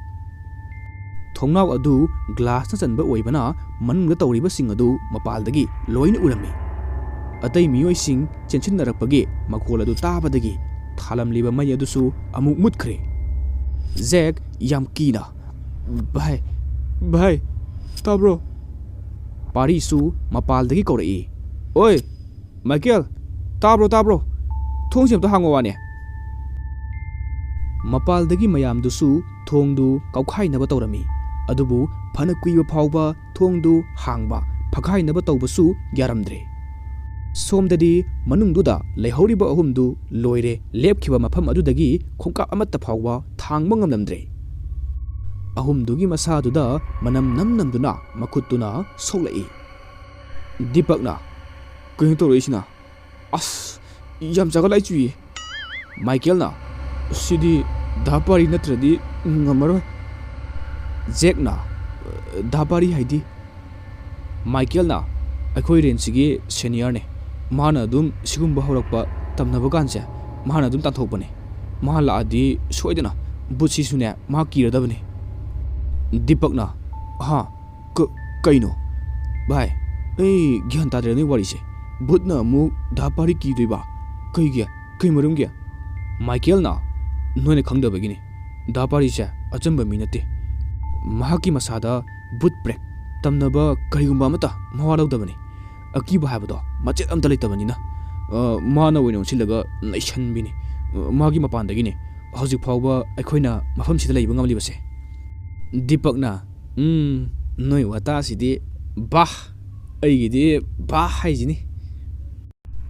ꯊꯣꯡꯅꯥꯎ ꯑꯗꯨ ꯒ꯭ꯂꯥꯁꯅ ꯆꯟꯕ ꯑꯣꯏꯕꯅ, ꯃꯅꯨꯡꯗ ꯇꯧꯔꯤꯕꯁꯤꯡ ꯑꯗꯨ ꯃꯄꯥꯜꯗꯒꯤ ꯂꯣꯏꯅ ꯎꯔꯝꯃꯤ꯫ ꯑꯇꯩ ꯃꯤꯑꯣꯏꯁꯤꯡ ꯆꯦꯟꯁꯤꯟꯅꯔꯛꯄꯒꯤ ꯃꯈꯣꯜ ꯑꯗꯨ ꯇꯥꯕꯗꯒꯤ, ꯊꯥꯜꯂꯝꯂꯤꯕ ꯃꯩ ꯑꯗꯨꯁꯨ ꯑꯃꯨꯛ ꯃꯨꯠꯈ꯭ꯔꯦ꯫ ꯖꯦꯛ ꯌꯥꯝ ꯀꯤꯅ, "ꯚꯥꯏ, ꯚꯥꯏ, ꯇꯥꯕ꯭ꯔꯣ?" ꯄꯥꯔꯤꯁꯨ ꯃꯄꯥꯜꯗꯒꯤ ꯀꯧꯔꯛꯏ, "ꯑꯣꯏ, ꯃꯥꯏꯀꯦꯜ, ꯇꯥꯕ꯭ꯔꯣ, ꯇꯥꯕ꯭ꯔꯣ? ꯊꯣꯡꯁꯦ ꯑꯝꯇ ꯍꯥꯡꯉꯣ ꯋꯥꯅꯦ꯫" ꯃꯄꯥꯜꯗꯒꯤ ꯃꯌꯥꯝꯗꯨꯁꯨ ꯊꯣꯡꯗꯨ ꯀꯥꯎꯈꯥꯏꯅꯕ ꯇꯧꯔꯝꯃꯤ꯫ ꯑꯗꯨꯕꯨ ꯐꯅ ꯀꯨꯏꯕ ꯐꯥꯎꯕ ꯊꯣꯡꯗꯨ ꯍꯥꯡꯕ, ꯐꯛꯈꯥꯏꯅꯕ ꯇꯧꯕꯁꯨ ꯌꯥꯔꯝꯗ꯭ꯔꯦ꯫ ꯁꯣꯝꯗꯗꯤ ꯃꯅꯨꯡꯗꯨꯗ ꯂꯩꯍꯧꯔꯤꯕ ꯑꯍꯨꯝꯗꯨ ꯂꯣꯏꯔꯦ, ꯂꯦꯞꯈꯤꯕ ꯃꯐꯝ ꯑꯗꯨꯗꯒꯤ ꯈꯣꯡꯀꯥꯞ ꯑꯃꯠꯇ ꯐꯥꯎꯕ ꯊꯥꯡꯕ ꯉꯝꯂꯝꯗ꯭ꯔꯦ꯫ ꯑꯍꯨꯝꯗꯨꯒꯤ ꯃꯁꯥꯗꯨꯗ ꯃꯅꯝ ꯅꯝ ꯅꯝꯗꯨꯅ ꯃꯈꯨꯠꯇꯨꯅ ꯁꯣꯛꯂꯛꯏ꯫ ꯗꯤꯄꯛꯅ, "ꯀꯩꯅꯣ ꯇꯧꯔꯛꯏꯁꯤꯅ? ꯑꯁ, ꯌꯥꯝ ꯆꯥꯒꯠꯂꯛꯏ ꯆꯨꯏꯌꯦ꯫" ꯃꯥꯏꯀꯦꯜꯅ, "ꯁꯤꯗꯤ ꯗꯥ ꯄꯥꯔꯤ ꯅꯠꯇ꯭ꯔꯗꯤ ꯉꯝꯃꯔꯣꯏ꯫" ꯖꯦꯛꯅ, "ꯗꯥ ꯄꯥꯔꯤ ꯍꯥꯏꯗꯤ?" ꯃꯥꯏꯀꯦꯜꯅ, "ꯑꯩꯈꯣꯏ ꯔꯦꯟꯖꯁꯤꯒꯤ ꯁꯦꯅꯤꯌꯔꯅꯦ꯫ ꯃꯥꯅ ꯑꯗꯨꯝ ꯁꯤꯒꯨꯝꯕ ꯍꯧꯔꯛꯄ ꯇꯝꯅꯕ ꯀꯥꯟꯁꯦ, ꯃꯥꯅ ꯑꯗꯨꯝ ꯇꯥꯟꯊꯣꯛꯄꯅꯦ꯫ ꯃꯥ ꯂꯥꯛꯑꯗꯤ ꯁꯣꯏꯗꯅ ꯕꯨꯠꯁꯤꯁꯨꯅꯦ, ꯃꯥ ꯀꯤꯔꯗꯕꯅꯦ꯫" ꯗꯤꯄꯛꯅ, "ꯍꯥ? ꯀ-, ꯀꯩꯅꯣ? ꯚꯥꯏ, ꯑꯩ ꯒ꯭ꯌꯥꯟ ꯇꯥꯗ꯭ꯔꯦ ꯅꯣꯏ ꯋꯥꯔꯤꯁꯦ꯫ ꯕꯨꯠꯅ ꯑꯃꯨꯛ ꯗꯥ ꯄꯥꯔꯤ ꯀꯤꯗꯣꯏꯕ? ꯀꯩꯒꯤ? ꯀꯩ ꯃꯔꯝꯒꯤ?" ꯃꯥꯏꯀꯦꯜꯅ, "ꯅꯣꯏꯅ ꯈꯪꯗꯕꯒꯤꯅꯤ꯫ ꯗꯥ ꯄꯥꯔꯤꯁꯦ ꯑꯆꯝꯕ ꯃꯤ ꯅꯠꯇꯦ꯫ ꯃꯍꯥꯛꯀꯤ ꯃꯁꯥꯗ ꯕꯨꯠ ꯄ꯭ꯔꯦꯛ ꯇꯝꯅꯕ ꯀꯔꯤꯒꯨꯝꯕ ꯑꯃꯠꯇ ꯃꯋꯥ ꯂꯧꯗꯕꯅꯤ꯫ ꯑꯀꯤꯕ ꯍꯥꯏꯕꯗꯣ ꯃꯆꯦꯠ ꯑꯃꯠꯇ ꯂꯩꯇꯕꯅꯤꯅ, ꯑ, ꯃꯥꯅ ꯑꯣꯏꯅ ꯑꯣꯟꯁꯤꯜꯂꯒ ꯅꯩꯁꯟꯕꯤꯅꯤ꯫ ꯑ, ꯃꯥꯒꯤ ꯃꯄꯥꯟꯗꯒꯤꯅꯤ ꯍꯧꯖꯤꯛ ꯐꯥꯎꯕ ꯑꯩꯈꯣꯏꯅ ꯃꯐꯝꯁꯤꯗ ꯂꯩꯕ ꯉꯝꯂꯤꯕꯁꯦ꯫" ꯗꯤꯄꯛꯅ, "ꯎꯝ, ꯅꯣꯏ ꯋꯥꯇꯥꯁꯤꯗꯤ ꯕꯥꯍ, ꯑꯩꯒꯤꯗꯤ ꯕꯥꯍ ꯍꯥꯏꯁꯤꯅꯤ꯫"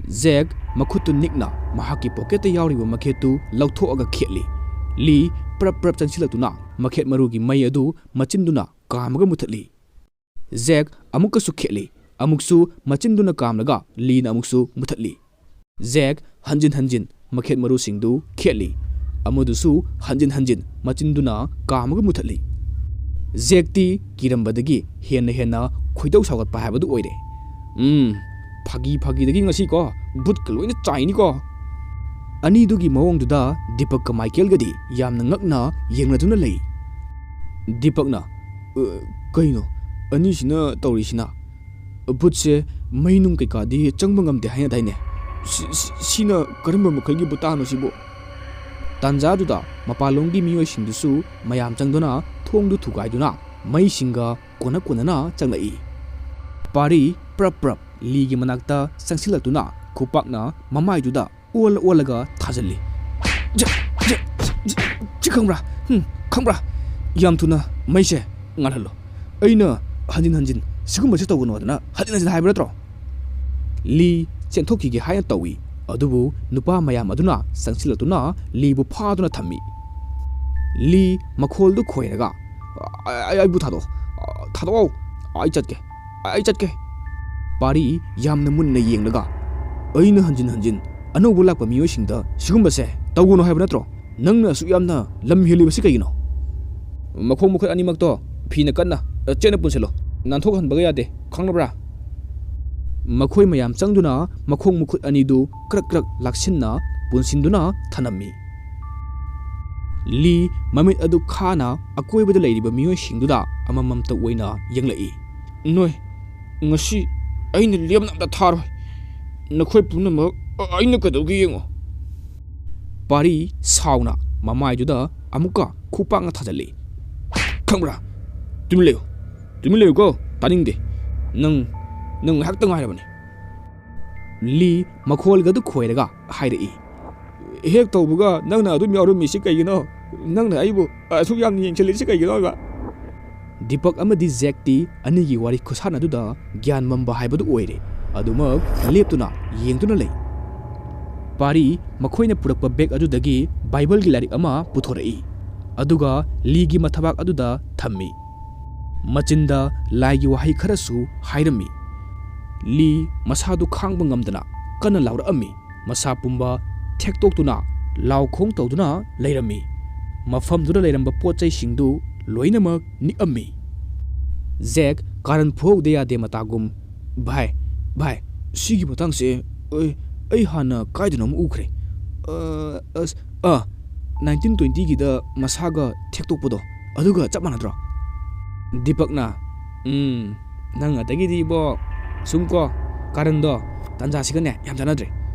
ꯖꯦꯛ ꯃꯈꯨꯠꯇꯨ ꯅꯤꯛꯅ ꯃꯍꯥꯛꯀꯤ ꯄꯣꯀꯦꯠꯇ ꯌꯥꯎꯔꯤꯕ ꯃꯈꯦꯠꯇꯨ ꯂꯧꯊꯣꯛꯑꯒ ꯈꯦꯠꯂꯤ꯫ ꯂꯤ ꯄ꯭ꯔꯞ ꯄ꯭ꯔꯞ ꯆꯪꯁꯤꯜꯂꯛꯇꯨꯅ ꯃꯈꯦꯠ ꯃꯔꯨꯒꯤ ꯃꯩ ꯑꯗꯨ ꯃꯆꯤꯟꯗꯨꯅ ꯀꯥꯝꯃꯒ ꯃꯨꯊꯠꯂꯤ꯫ ꯖꯦꯛ ꯑꯃꯨꯛꯀꯁꯨ ꯈꯦꯠꯂꯤ꯫ ꯑꯃꯨꯛꯁꯨ ꯃꯆꯤꯟꯗꯨꯅ ꯀꯥꯝꯂꯒ ꯂꯤꯅ ꯑꯃꯨꯛꯁꯨ ꯃꯨꯊꯠꯂꯤ꯫ ꯖꯦꯛ ꯍꯟꯖꯤꯟ ꯍꯟꯖꯤꯟ ꯃꯈꯦꯠ ꯃꯔꯨꯁꯤꯡꯗꯨ ꯈꯦꯠꯂꯤ꯫ ꯑꯃꯗꯨꯁꯨ ꯍꯟꯖꯤꯟ ꯍꯟꯖꯤꯟ ꯃꯆꯤꯟꯗꯨꯅ ꯀꯥꯝꯃꯒ ꯃꯨꯊꯠꯂꯤ꯫ ꯖꯦꯛꯇꯤ ꯀꯤꯔꯝꯕꯗꯒꯤ ꯍꯦꯟꯅ ꯍꯦꯟꯅ ꯈꯣꯏꯗꯧ ꯁꯥꯎꯒꯠꯄ ꯍꯥꯏꯕꯗꯨ ꯑꯣꯏꯔꯦ꯫ "ꯎꯝ, ꯐꯥꯒꯤ ꯐꯥꯒꯤꯗꯒꯤ ꯉꯁꯤꯀꯣ ꯕꯨꯠꯀ ꯂꯣꯏꯅ ꯆꯥꯏꯅꯤꯀꯣ꯫" ꯑꯅꯤꯗꯨꯒꯤ ꯃꯑꯣꯡꯗꯨꯗ ꯗꯤꯄꯛꯀ ꯃꯥꯏꯀꯦꯜꯒꯗꯤ ꯌꯥꯝꯅ ꯉꯛꯅ ꯌꯦꯡꯅꯗꯨꯅ ꯂꯩ꯫ ꯗꯤꯄꯛꯅ, "ꯑ, ꯀꯩꯅꯣ ꯑꯅꯤꯁꯤꯅ ꯇꯧꯔꯤꯁꯤꯅ? ꯚꯨꯠꯁꯦ ꯃꯩ ꯅꯨꯡ ꯀꯩꯀꯥꯗꯤ ꯆꯪꯕ ꯉꯝꯗꯦ ꯍꯥꯏꯅꯗꯥꯏꯅꯦ? ꯁꯤ-, ꯁꯤ-, ꯁꯤꯅ ꯀꯔꯝꯕ ꯃꯈꯜꯒꯤ ꯚꯨꯇꯥꯅꯣ ꯁꯤꯕꯨ?" ꯇꯥꯟꯖꯥꯗꯨꯗ ꯃꯄꯥꯟꯂꯣꯝꯒꯤ ꯃꯤꯑꯣꯏꯁꯤꯡꯗꯨꯁꯨ ꯃꯌꯥꯝ ꯆꯪꯗꯨꯅ ꯊꯣꯡꯗꯨ ꯊꯨꯒꯥꯏꯗꯨꯅ ꯃꯩꯁꯤꯡꯒ ꯀꯣꯟꯅ ꯀꯣꯟꯅꯅ ꯆꯪꯂꯛꯏ꯫ ꯄꯥꯔꯤ ꯄ꯭ꯔꯞ ꯄ꯭ꯔꯞ ꯂꯤꯒꯤ ꯃꯅꯥꯛꯇ ꯆꯪꯁꯤꯜꯂꯛꯇꯨꯅ ꯈꯨꯄꯥꯛꯅ ꯃꯃꯥꯏꯗꯨꯗ ꯑꯣꯜꯂ ꯑꯣꯜꯂꯒ ꯊꯥꯖꯤꯜꯂꯤ꯫ "ꯖ-, ꯖ-, ꯖ-, ꯖ-, ꯈꯪꯕ꯭ꯔꯥ? ꯍꯨꯝ, ꯈꯪꯕ꯭ꯔꯥ? ꯌꯥꯝ ꯊꯨꯅ ꯃꯩꯁꯦ ꯉꯥꯜꯍꯜꯂꯣ꯫ ꯑꯩꯅ ꯍꯟꯖꯤꯟ ꯍꯟꯖꯤꯟ ꯁꯤꯒꯨꯝꯕꯁꯦ ꯇꯧꯒꯅꯣ ꯍꯥꯏꯗꯅ ꯍꯟꯖꯤꯟ ꯍꯟꯖꯤꯟ ꯍꯥꯏꯕ ꯅꯠꯇ꯭ꯔꯣ?" ꯂꯤ ꯆꯦꯟꯊꯣꯛꯈꯤꯒꯦ ꯍꯥꯏꯅ ꯇꯧꯏ, ꯑꯗꯨꯕꯨ ꯅꯨꯄꯥ ꯃꯌꯥꯝ ꯑꯗꯨꯅ ꯆꯪꯁꯤꯜꯂꯛꯇꯨꯅ ꯂꯤꯕꯨ ꯐꯥꯗꯨꯅ ꯊꯝꯃꯤ꯫ ꯂꯤ ꯃꯈꯣꯜꯗꯨ ꯈꯣꯏꯔꯒ, "ꯑ-, ꯑ-, ꯑꯩꯕꯨ ꯊꯥꯗꯣꯛꯑꯣ꯫ ꯑ, ꯊꯥꯗꯣꯛꯑꯣ꯫ ꯑꯩ ꯆꯠꯀꯦ꯫ ꯑꯩ ꯆꯠꯀꯦ꯫" ꯄꯥꯔꯤ ꯌꯥꯝꯅ ꯃꯨꯟꯅ ꯌꯦꯡꯂꯒ, "ꯑꯩꯅ ꯍꯟꯖꯤꯟ ꯍꯟꯖꯤꯟ ꯑꯅꯧꯕ ꯂꯥꯛꯄ ꯃꯤꯑꯣꯏꯁꯤꯡꯗ ꯁꯤꯒꯨꯝꯕꯁꯦ ꯇꯧꯒꯅꯨ ꯍꯥꯏꯕ ꯅꯠꯇ꯭ꯔꯣ? ꯅꯪꯅ ꯑꯁꯨꯛ ꯌꯥꯝꯅ ꯂꯝ ꯍꯦꯜꯂꯤꯕꯁꯤ ꯀꯩꯒꯤꯅꯣ?" "ꯃꯈꯣꯡ ꯃꯈꯨꯠ ꯑꯅꯤꯃꯛꯇꯣ ꯐꯤꯅ ꯀꯟꯅ, ꯑ, ꯆꯦꯠꯅ ꯄꯨꯟꯁꯤꯜꯂꯣ꯫ ꯅꯥꯟꯊꯣꯛꯍꯟꯕꯒ ꯌꯥꯗꯦ, ꯈꯪꯂꯕ꯭ꯔꯥ?" ꯃꯈꯣꯏ ꯃꯌꯥꯝ ꯆꯪꯗꯨꯅ ꯃꯈꯣꯡ ꯃꯈꯨꯠ ꯑꯅꯤꯗꯨ ꯀ꯭ꯔꯛ ꯀ꯭ꯔꯛ ꯂꯥꯛꯁꯤꯟꯅ ꯄꯨꯟꯁꯤꯟꯗꯨꯅ ꯊꯅꯝꯃꯤ꯫ ꯂꯤ ꯃꯃꯤꯠ ꯑꯗꯨ ꯈꯥꯅ ꯑꯀꯣꯏꯕꯗ ꯂꯩꯔꯤꯕ ꯃꯤꯑꯣꯏꯁꯤꯡꯗꯨꯗ ꯑꯃꯃꯝꯇ ꯑꯣꯏꯅ ꯌꯦꯡꯂꯛꯏ꯫ "ꯅꯣꯏ, ꯉꯁꯤ ꯑꯩꯅ ꯂꯦꯝꯅ ꯑꯝꯇ ꯊꯥꯔꯣꯏ꯫ ꯅꯈꯣꯏ ꯄꯨꯝꯅꯃꯛ ꯑꯩꯅ ꯀꯩꯗꯧꯒꯦ ꯌꯦꯡꯉꯣ꯫" ꯄꯥꯔꯤ ꯁꯥꯎꯅ ꯃꯃꯥꯏꯗꯨꯗ ꯑꯃꯨꯛꯀ ꯈꯨꯄꯥꯛꯅ ꯊꯥꯖꯤꯜꯂꯤ꯫ "ꯈꯪꯕ꯭ꯔꯥ? ꯇꯨꯃꯤꯟ ꯂꯩꯌꯨ꯫ ꯇꯨꯃꯤꯟ ꯂꯩꯌꯨꯀꯣ꯫ ꯇꯥꯅꯤꯡꯗꯦ꯫ ꯅꯪ, ꯅꯪ ꯉꯥꯏꯍꯥꯛꯇ ꯉꯥꯏꯔꯕꯅꯤ꯫" ꯂꯤ ꯃꯈꯣꯜꯒꯗꯨ ꯈꯣꯏꯔꯒ ꯍꯥꯏꯔꯛꯏ꯫ "ꯍꯦꯛ ꯇꯧꯕꯒ ꯅꯪꯅ ꯑꯗꯨꯝ ꯌꯥꯎꯔꯝꯃꯤꯁꯤ ꯀꯩꯒꯤꯅꯣ? ꯅꯪꯅ ꯑꯩꯕꯨ ꯑꯁꯨꯛ ꯌꯥꯝꯅ ꯌꯦꯡꯁꯤꯜꯂꯤꯁꯤ ꯀꯩꯒꯤꯅꯣ ꯍꯥꯏꯕ?" ꯗꯤꯄꯛ ꯑꯃꯗꯤ ꯖꯦꯛꯇꯤ ꯑꯅꯤꯒꯤ ꯋꯥꯔꯤ ꯈꯨꯁꯥꯟꯅꯗꯨꯗ ꯒ꯭ꯌꯥꯟ ꯃꯝꯕ ꯍꯥꯏꯕꯗꯨ ꯑꯣꯏꯔꯦ꯫ ꯑꯗꯨꯃꯛ ꯂꯦꯞꯇꯨꯅ ꯌꯦꯡꯗꯨꯅ ꯂꯩ꯫ ꯄꯥꯔꯤ ꯃꯈꯣꯏꯅ ꯄꯨꯔꯛꯄ ꯕꯦꯒ ꯑꯗꯨꯗꯒꯤ ꯕꯥꯏꯕꯜꯒꯤ ꯂꯥꯏꯔꯤꯛ ꯑꯃ ꯄꯨꯊꯣꯔꯛꯏ, ꯑꯗꯨꯒ ꯂꯤꯒꯤ ꯃꯊꯕꯥꯛ ꯑꯗꯨꯗ ꯊꯝꯃꯤ꯫ ꯃꯆꯤꯟꯗ ꯂꯥꯏꯒꯤ ꯋꯥꯍꯩ ꯈꯔꯁꯨ ꯍꯥꯏꯔꯝꯃꯤ꯫ ꯂꯤ ꯃꯁꯥꯗꯨ ꯈꯥꯡꯕ ꯉꯝꯗꯅ ꯀꯟꯅ ꯂꯥꯎꯔꯛꯑꯝꯃꯤ꯫ ꯃꯁꯥ ꯄꯨꯝꯕ ꯊꯦꯛꯇꯣꯛꯇꯨꯅ ꯂꯥꯎ ꯈꯣꯡ ꯇꯧꯗꯨꯅ ꯂꯩꯔꯝꯃꯤ꯫ ꯃꯐꯝꯗꯨꯗ ꯂꯩꯔꯝꯕ ꯄꯣꯠ ꯆꯩꯁꯤꯡꯗꯨ ꯂꯣꯏꯅꯃꯛ ꯅꯤꯛꯑꯝꯃꯤ꯫ ꯖꯦꯛ ꯀꯥꯔꯟ ꯐꯨꯍꯧꯗ ꯌꯥꯗꯦ ꯃꯇꯥꯒꯨꯝ, "ꯚꯥꯏ, ꯚꯥꯏ, ꯁꯤꯒꯤ ꯃꯇꯥꯡꯁꯦ ꯑꯩ, ꯑꯩ ꯍꯥꯟꯅ ꯀꯥꯏꯗꯅꯣꯝ ꯎꯈ꯭ꯔꯦ꯫ ꯑ, ꯑꯁ, ꯑ, ꯅꯥꯏꯟꯇꯤꯟ ꯇ꯭ꯋꯦꯟꯇꯤꯒꯤꯗ ꯃꯁꯥꯒ ꯊꯦꯛꯇꯣꯛꯄꯗꯣ, ꯑꯗꯨꯒ ꯆꯞ ꯃꯥꯟꯅꯗ꯭ꯔꯣ?" ꯗꯤꯄꯛꯅ, "ꯎꯝ, ꯅꯪ ꯑꯗꯒꯤꯗꯤ ꯏꯕꯣ, ꯁꯨꯝ ꯀꯣ, ꯀꯥꯔꯟꯗꯣ, ꯇꯥꯟꯖꯥꯁꯤꯒꯅꯦ ꯌꯥꯝ ꯆꯥꯟꯅꯗ꯭ꯔꯦ꯫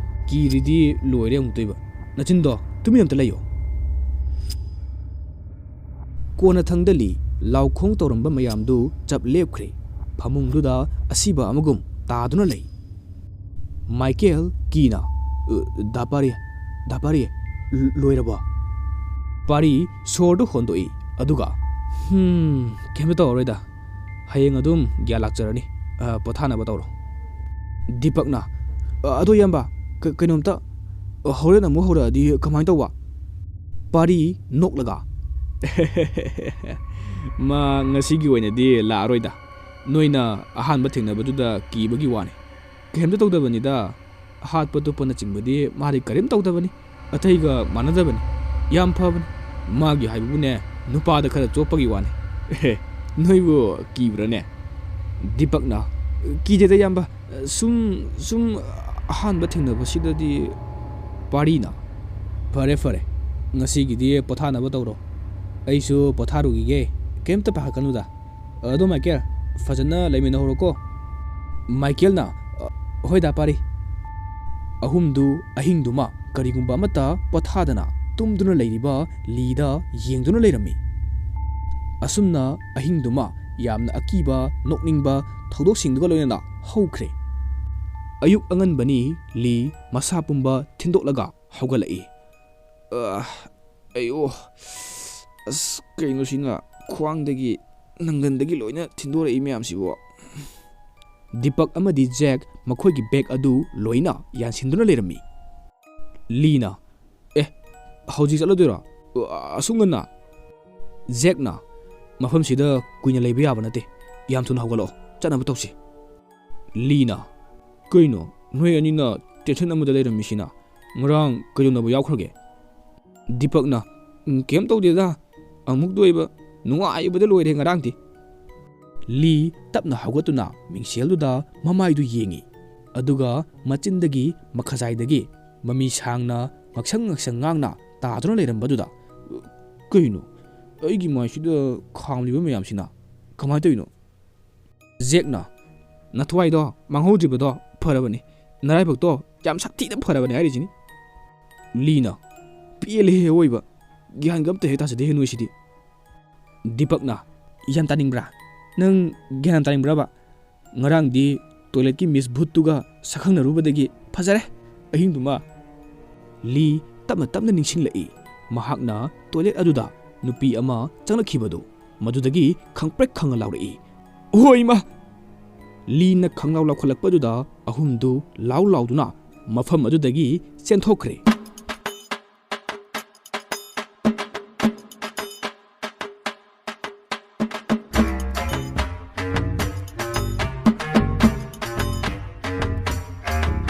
ꯀꯤꯔꯤꯗꯤ ꯂꯣꯏꯔꯦ ꯑꯃꯨꯛꯇꯣꯏꯕ꯫ ꯅꯆꯤꯟꯗꯣ ꯇꯨꯃꯤꯟ ꯑꯝꯇ ꯂꯩꯌꯣ꯫" ꯀꯣꯟꯅꯊꯪꯗ ꯂꯤ ꯂꯥꯎꯈꯣꯡ ꯇꯧꯔꯝꯕ ꯃꯌꯥꯝꯗꯨ ꯆꯞ ꯂꯦꯞꯈ꯭ꯔꯦ꯫ ꯐꯃꯨꯡꯗꯨꯗ ꯑꯁꯤꯕ ꯑꯃꯒꯨꯝ ꯇꯥꯗꯨꯅ ꯂꯩ꯫ ꯃꯥꯏꯀꯦꯜ ꯀꯤꯅ, "ꯑ, ꯗꯥ ꯄꯥꯔꯤ, ꯗꯥ ꯄꯥꯔꯤ, ꯂ-, ꯂꯣꯏꯔꯕꯣ?" ꯄꯥꯔꯤ ꯁꯣꯔꯗꯨ ꯍꯣꯟꯗꯣꯛꯏ, ꯑꯗꯨꯒ, "ꯍꯝ, ꯀꯩꯝꯇ ꯇꯧꯔꯔꯣꯏꯗ꯫ ꯍꯌꯦꯡ ꯑꯗꯨꯝ ꯒ꯭ꯌꯥꯟ ꯂꯥꯛꯆꯔꯅꯤ꯫ ꯑ, ꯄꯣꯊꯥꯅꯕ ꯇꯧꯔꯣ꯫" ꯗꯤꯄꯛꯅ, "ꯑ, ꯑꯗꯣ ꯏꯌꯥꯝꯕ, ꯀ-, ꯀꯩꯅꯣꯝꯇ, ꯑ, ꯍꯣꯔꯦꯟ ꯑꯃꯨꯛ ꯍꯧꯔꯛꯑꯗꯤ ꯀꯃꯥꯏꯅ ꯇꯧꯕ?" ꯄꯥꯔꯤ ꯅꯣꯛꯂꯒ, "ꯃꯥ ꯉꯁꯤꯒꯤ ꯑꯣꯏꯅꯗꯤ ꯂꯥꯛꯑꯔꯣꯏꯗ꯫ ꯅꯣꯏꯅ ꯑꯍꯥꯟꯕ ꯊꯦꯡꯅꯕꯗꯨꯗ ꯀꯤꯕꯒꯤ ꯋꯥꯅꯤ꯫ ꯀꯩꯝꯇ ꯇꯧꯗꯕꯅꯤꯗ꯫ ꯍꯥꯠꯄ ꯇꯨꯞꯄꯅꯆꯤꯡꯕꯗꯤ ꯃꯥꯗꯤ ꯀꯔꯤꯝ ꯇꯧꯗꯕꯅꯤ꯫ ꯑꯇꯩꯒ ꯃꯥꯟꯅꯗꯕꯅꯤ꯫ ꯌꯥꯝ ꯐꯕꯅꯤ꯫ ꯃꯥꯒꯤ ꯍꯥꯏꯕꯕꯨꯅꯦ, ꯅꯨꯄꯥꯗ ꯈꯔ ꯆꯣꯞꯄꯒꯤ ꯋꯥꯅꯤ꯫" "ꯑꯦꯍꯦ, ꯅꯣꯏꯕꯨ ꯀꯤꯕ꯭ꯔꯥꯅꯦ?" ꯗꯤꯄꯛꯅ, "ꯀꯤꯗꯦꯗ ꯏꯌꯥꯝꯕ, ꯁꯨꯝ, ꯁꯨꯝ ꯑꯍꯥꯟꯕ ꯊꯦꯡꯅꯕꯁꯤꯗꯗꯤ꯫" ꯄꯥꯔꯤꯅ, "ꯐꯔꯦ, ꯐꯔꯦ, ꯉꯁꯤꯒꯤꯗꯤ ꯄꯣꯊꯥꯅꯕ ꯇꯧꯔꯣ꯫ ꯑꯩꯁꯨ ꯄꯣꯊꯥꯔꯨꯈꯤꯒꯦ꯫ ꯀꯩꯝꯇ ꯄꯥꯈꯠꯀꯅꯨꯗ꯫ ꯑꯗꯣ ꯃꯥꯏꯀꯦꯜ, ꯐꯖꯅ ꯂꯩꯃꯤꯟꯅꯍꯧꯔꯣꯀꯣ꯫" ꯃꯥꯏꯀꯦꯜꯅ, "ꯑ, ꯍꯣꯏ ꯗꯥ ꯄꯥꯔꯤ꯫" ꯑꯍꯨꯝꯗꯨ ꯑꯍꯤꯡꯗꯨꯃ ꯀꯔꯤꯒꯨꯝꯕ ꯑꯃꯠꯇ ꯄꯣꯊꯥꯗꯅ ꯇꯨꯝꯗꯨꯅ ꯂꯩꯔꯤꯕ ꯂꯤꯗ ꯌꯦꯡꯗꯨꯅ ꯂꯩꯔꯝꯃꯤ꯫ ꯑꯁꯨꯝꯅ ꯑꯍꯤꯡꯗꯨꯃ ꯌꯥꯝꯅ ꯑꯀꯤꯕ, ꯅꯣꯛꯅꯤꯡꯕ ꯊꯧꯗꯣꯛꯁꯤꯡꯗꯨꯒ ꯂꯣꯏꯅꯅ ꯍꯧꯈ꯭ꯔꯦ꯫ ꯑꯌꯨꯛ ꯑꯉꯟꯕꯅꯤ꯫ ꯂꯤ ꯃꯁꯥ ꯄꯨꯝꯕ ꯊꯤꯟꯗꯣꯛꯂꯒ ꯍꯧꯒꯠꯂꯛꯏ꯫ "ꯑ, ꯑꯌꯣ, ꯑꯁ, ꯀꯩꯅꯣ ꯁꯤꯅ? ꯈ꯭ꯋꯥꯡꯗꯒꯤ, ꯅꯪꯒꯟꯗꯒꯤ ꯂꯣꯏꯅ ꯊꯤꯟꯗꯣꯔꯛꯏ ꯃꯌꯥꯝꯁꯤꯕꯣ?" ꯗꯤꯄꯛ ꯑꯃꯗꯤ ꯖꯦꯛ ꯃꯈꯣꯏꯒꯤ ꯕꯦꯒ ꯑꯗꯨ ꯂꯣꯏꯅ ꯌꯥꯟꯁꯤꯟꯗꯨꯅ ꯂꯩꯔꯝꯃꯤ꯫ ꯂꯤꯅ, "ꯑꯦ, ꯍꯧꯖꯤꯛ ꯆꯠꯂꯗꯣꯏꯔꯣ? ꯑꯁꯨꯛ ꯉꯟꯅ?" ꯖꯦꯛꯅ, "ꯃꯐꯝꯁꯤꯗ ꯀꯨꯏꯅ ꯂꯩꯕ ꯌꯥꯕ ꯅꯠꯇꯦ꯫ ꯌꯥꯝ ꯊꯨꯅ ꯍꯧꯒꯠꯂꯛꯑꯣ, ꯆꯠꯅꯕ ꯇꯧꯁꯤ꯫" ꯂꯤꯅ, "ꯀꯩꯅꯣ, ꯅꯣꯏ ꯑꯅꯤꯅ ꯇꯦꯟꯁꯟ ꯑꯃꯗ ꯂꯩꯔꯝꯃꯤꯁꯤꯅ? ꯉꯔꯥꯡ ꯀꯩꯗꯧꯅꯕ ꯌꯥꯎꯈ꯭ꯔꯒꯦ?" ꯗꯤꯄꯛꯅ, "ꯎꯝ, ꯀꯩꯝ ꯇꯧꯗꯦꯗ, ꯑꯃꯨꯛꯇ ꯑꯣꯏꯕ ꯅꯨꯡꯉꯥꯏꯕꯗ ꯂꯣꯏꯔꯦ ꯉꯔꯥꯡꯗꯤ꯫" ꯂꯤ ꯇꯞꯅ ꯍꯧꯒꯠꯇꯨꯅ ꯃꯤꯡꯁꯦꯜꯗꯨꯗ ꯃꯃꯥꯏꯗꯨ ꯌꯦꯡꯉꯤ, ꯑꯗꯨꯒ ꯃꯆꯤꯟꯗꯒꯤ, ꯃꯈꯖꯥꯏꯗꯒꯤ ꯃꯃꯤ ꯁꯥꯡꯅ ꯉꯛꯁꯪ ꯉꯛꯁꯪ ꯉꯥꯡꯅ ꯇꯥꯗꯨꯅ ꯂꯩꯔꯝꯕꯗꯨꯗ, "ꯀꯩꯅꯣ? ꯑꯩꯒꯤ ꯃꯥꯏꯁꯤꯗ ꯈꯥꯝꯂꯤꯕ ꯃꯌꯥꯝꯁꯤꯅ ꯀꯃꯥꯏꯅ ꯇꯧꯔꯤꯅꯣ?" ꯖꯦꯛꯅ, "ꯅꯊ꯭ꯋꯥꯏꯗꯣ ꯃꯥꯡꯍꯧꯗ꯭ꯔꯤꯕꯗꯣ ꯐꯔꯕꯅꯤ, ꯅꯔꯥꯏꯕꯛꯇꯣ ꯌꯥꯝ ꯁꯥꯊꯤꯅ ꯐꯔꯕꯅꯤ" ꯍꯥꯏꯔꯤꯁꯤꯅꯤ꯫ ꯂꯤꯅ, "ꯄꯦꯜꯂꯦꯍꯦ ꯑꯋꯣꯏꯕ, ꯒ꯭ꯌꯥꯟꯒ ꯑꯝꯇ ꯍꯦꯛ ꯇꯥꯖꯗꯦꯍꯦ ꯅꯣꯏꯁꯤꯗꯤ"꯫ ꯗꯤꯄꯛꯅ, "ꯌꯥꯝ ꯇꯥꯅꯤꯡꯕ꯭ꯔꯥ? ꯅꯪ ꯒ꯭ꯌꯥꯟ ꯇꯥꯅꯤꯡꯕ꯭ꯔꯕ? ꯉꯔꯥꯡꯗꯤ ꯇꯣꯏꯂꯦꯠꯀꯤ ꯃꯤꯁ ꯚꯨꯠꯇꯨꯒ ꯁꯛꯈꯪꯅꯔꯨꯕꯗꯒꯤ ꯐꯖꯔꯦ ꯑꯍꯤꯡꯗꯨꯃ"꯫ ꯂꯤ ꯇꯞꯅ ꯇꯞꯅ ꯅꯤꯡꯁꯤꯡꯂꯛꯏ꯫ ꯃꯍꯥꯛꯅ ꯇꯣꯏꯂꯦꯠ ꯑꯗꯨꯗ ꯅꯨꯄꯤ ꯑꯃ ꯆꯪꯂꯛꯈꯤꯕꯗꯨ, ꯃꯗꯨꯗꯒꯤ ꯈꯪꯄ꯭ꯔꯦꯛ ꯈꯪꯉ ꯂꯥꯎꯔꯛꯏ, "ꯑꯣ ꯏꯃꯥ!" ꯂꯤꯅ ꯈꯪꯂꯥꯎ ꯂꯥꯎꯈꯠꯂꯛꯄꯗꯨꯗ ꯑꯍꯨꯝꯗꯨ ꯂꯥꯎ ꯂꯥꯎꯗꯨꯅ ꯃꯐꯝ ꯑꯗꯨꯗꯒꯤ ꯆꯦꯟꯊꯣꯛꯈ꯭ꯔꯦ꯫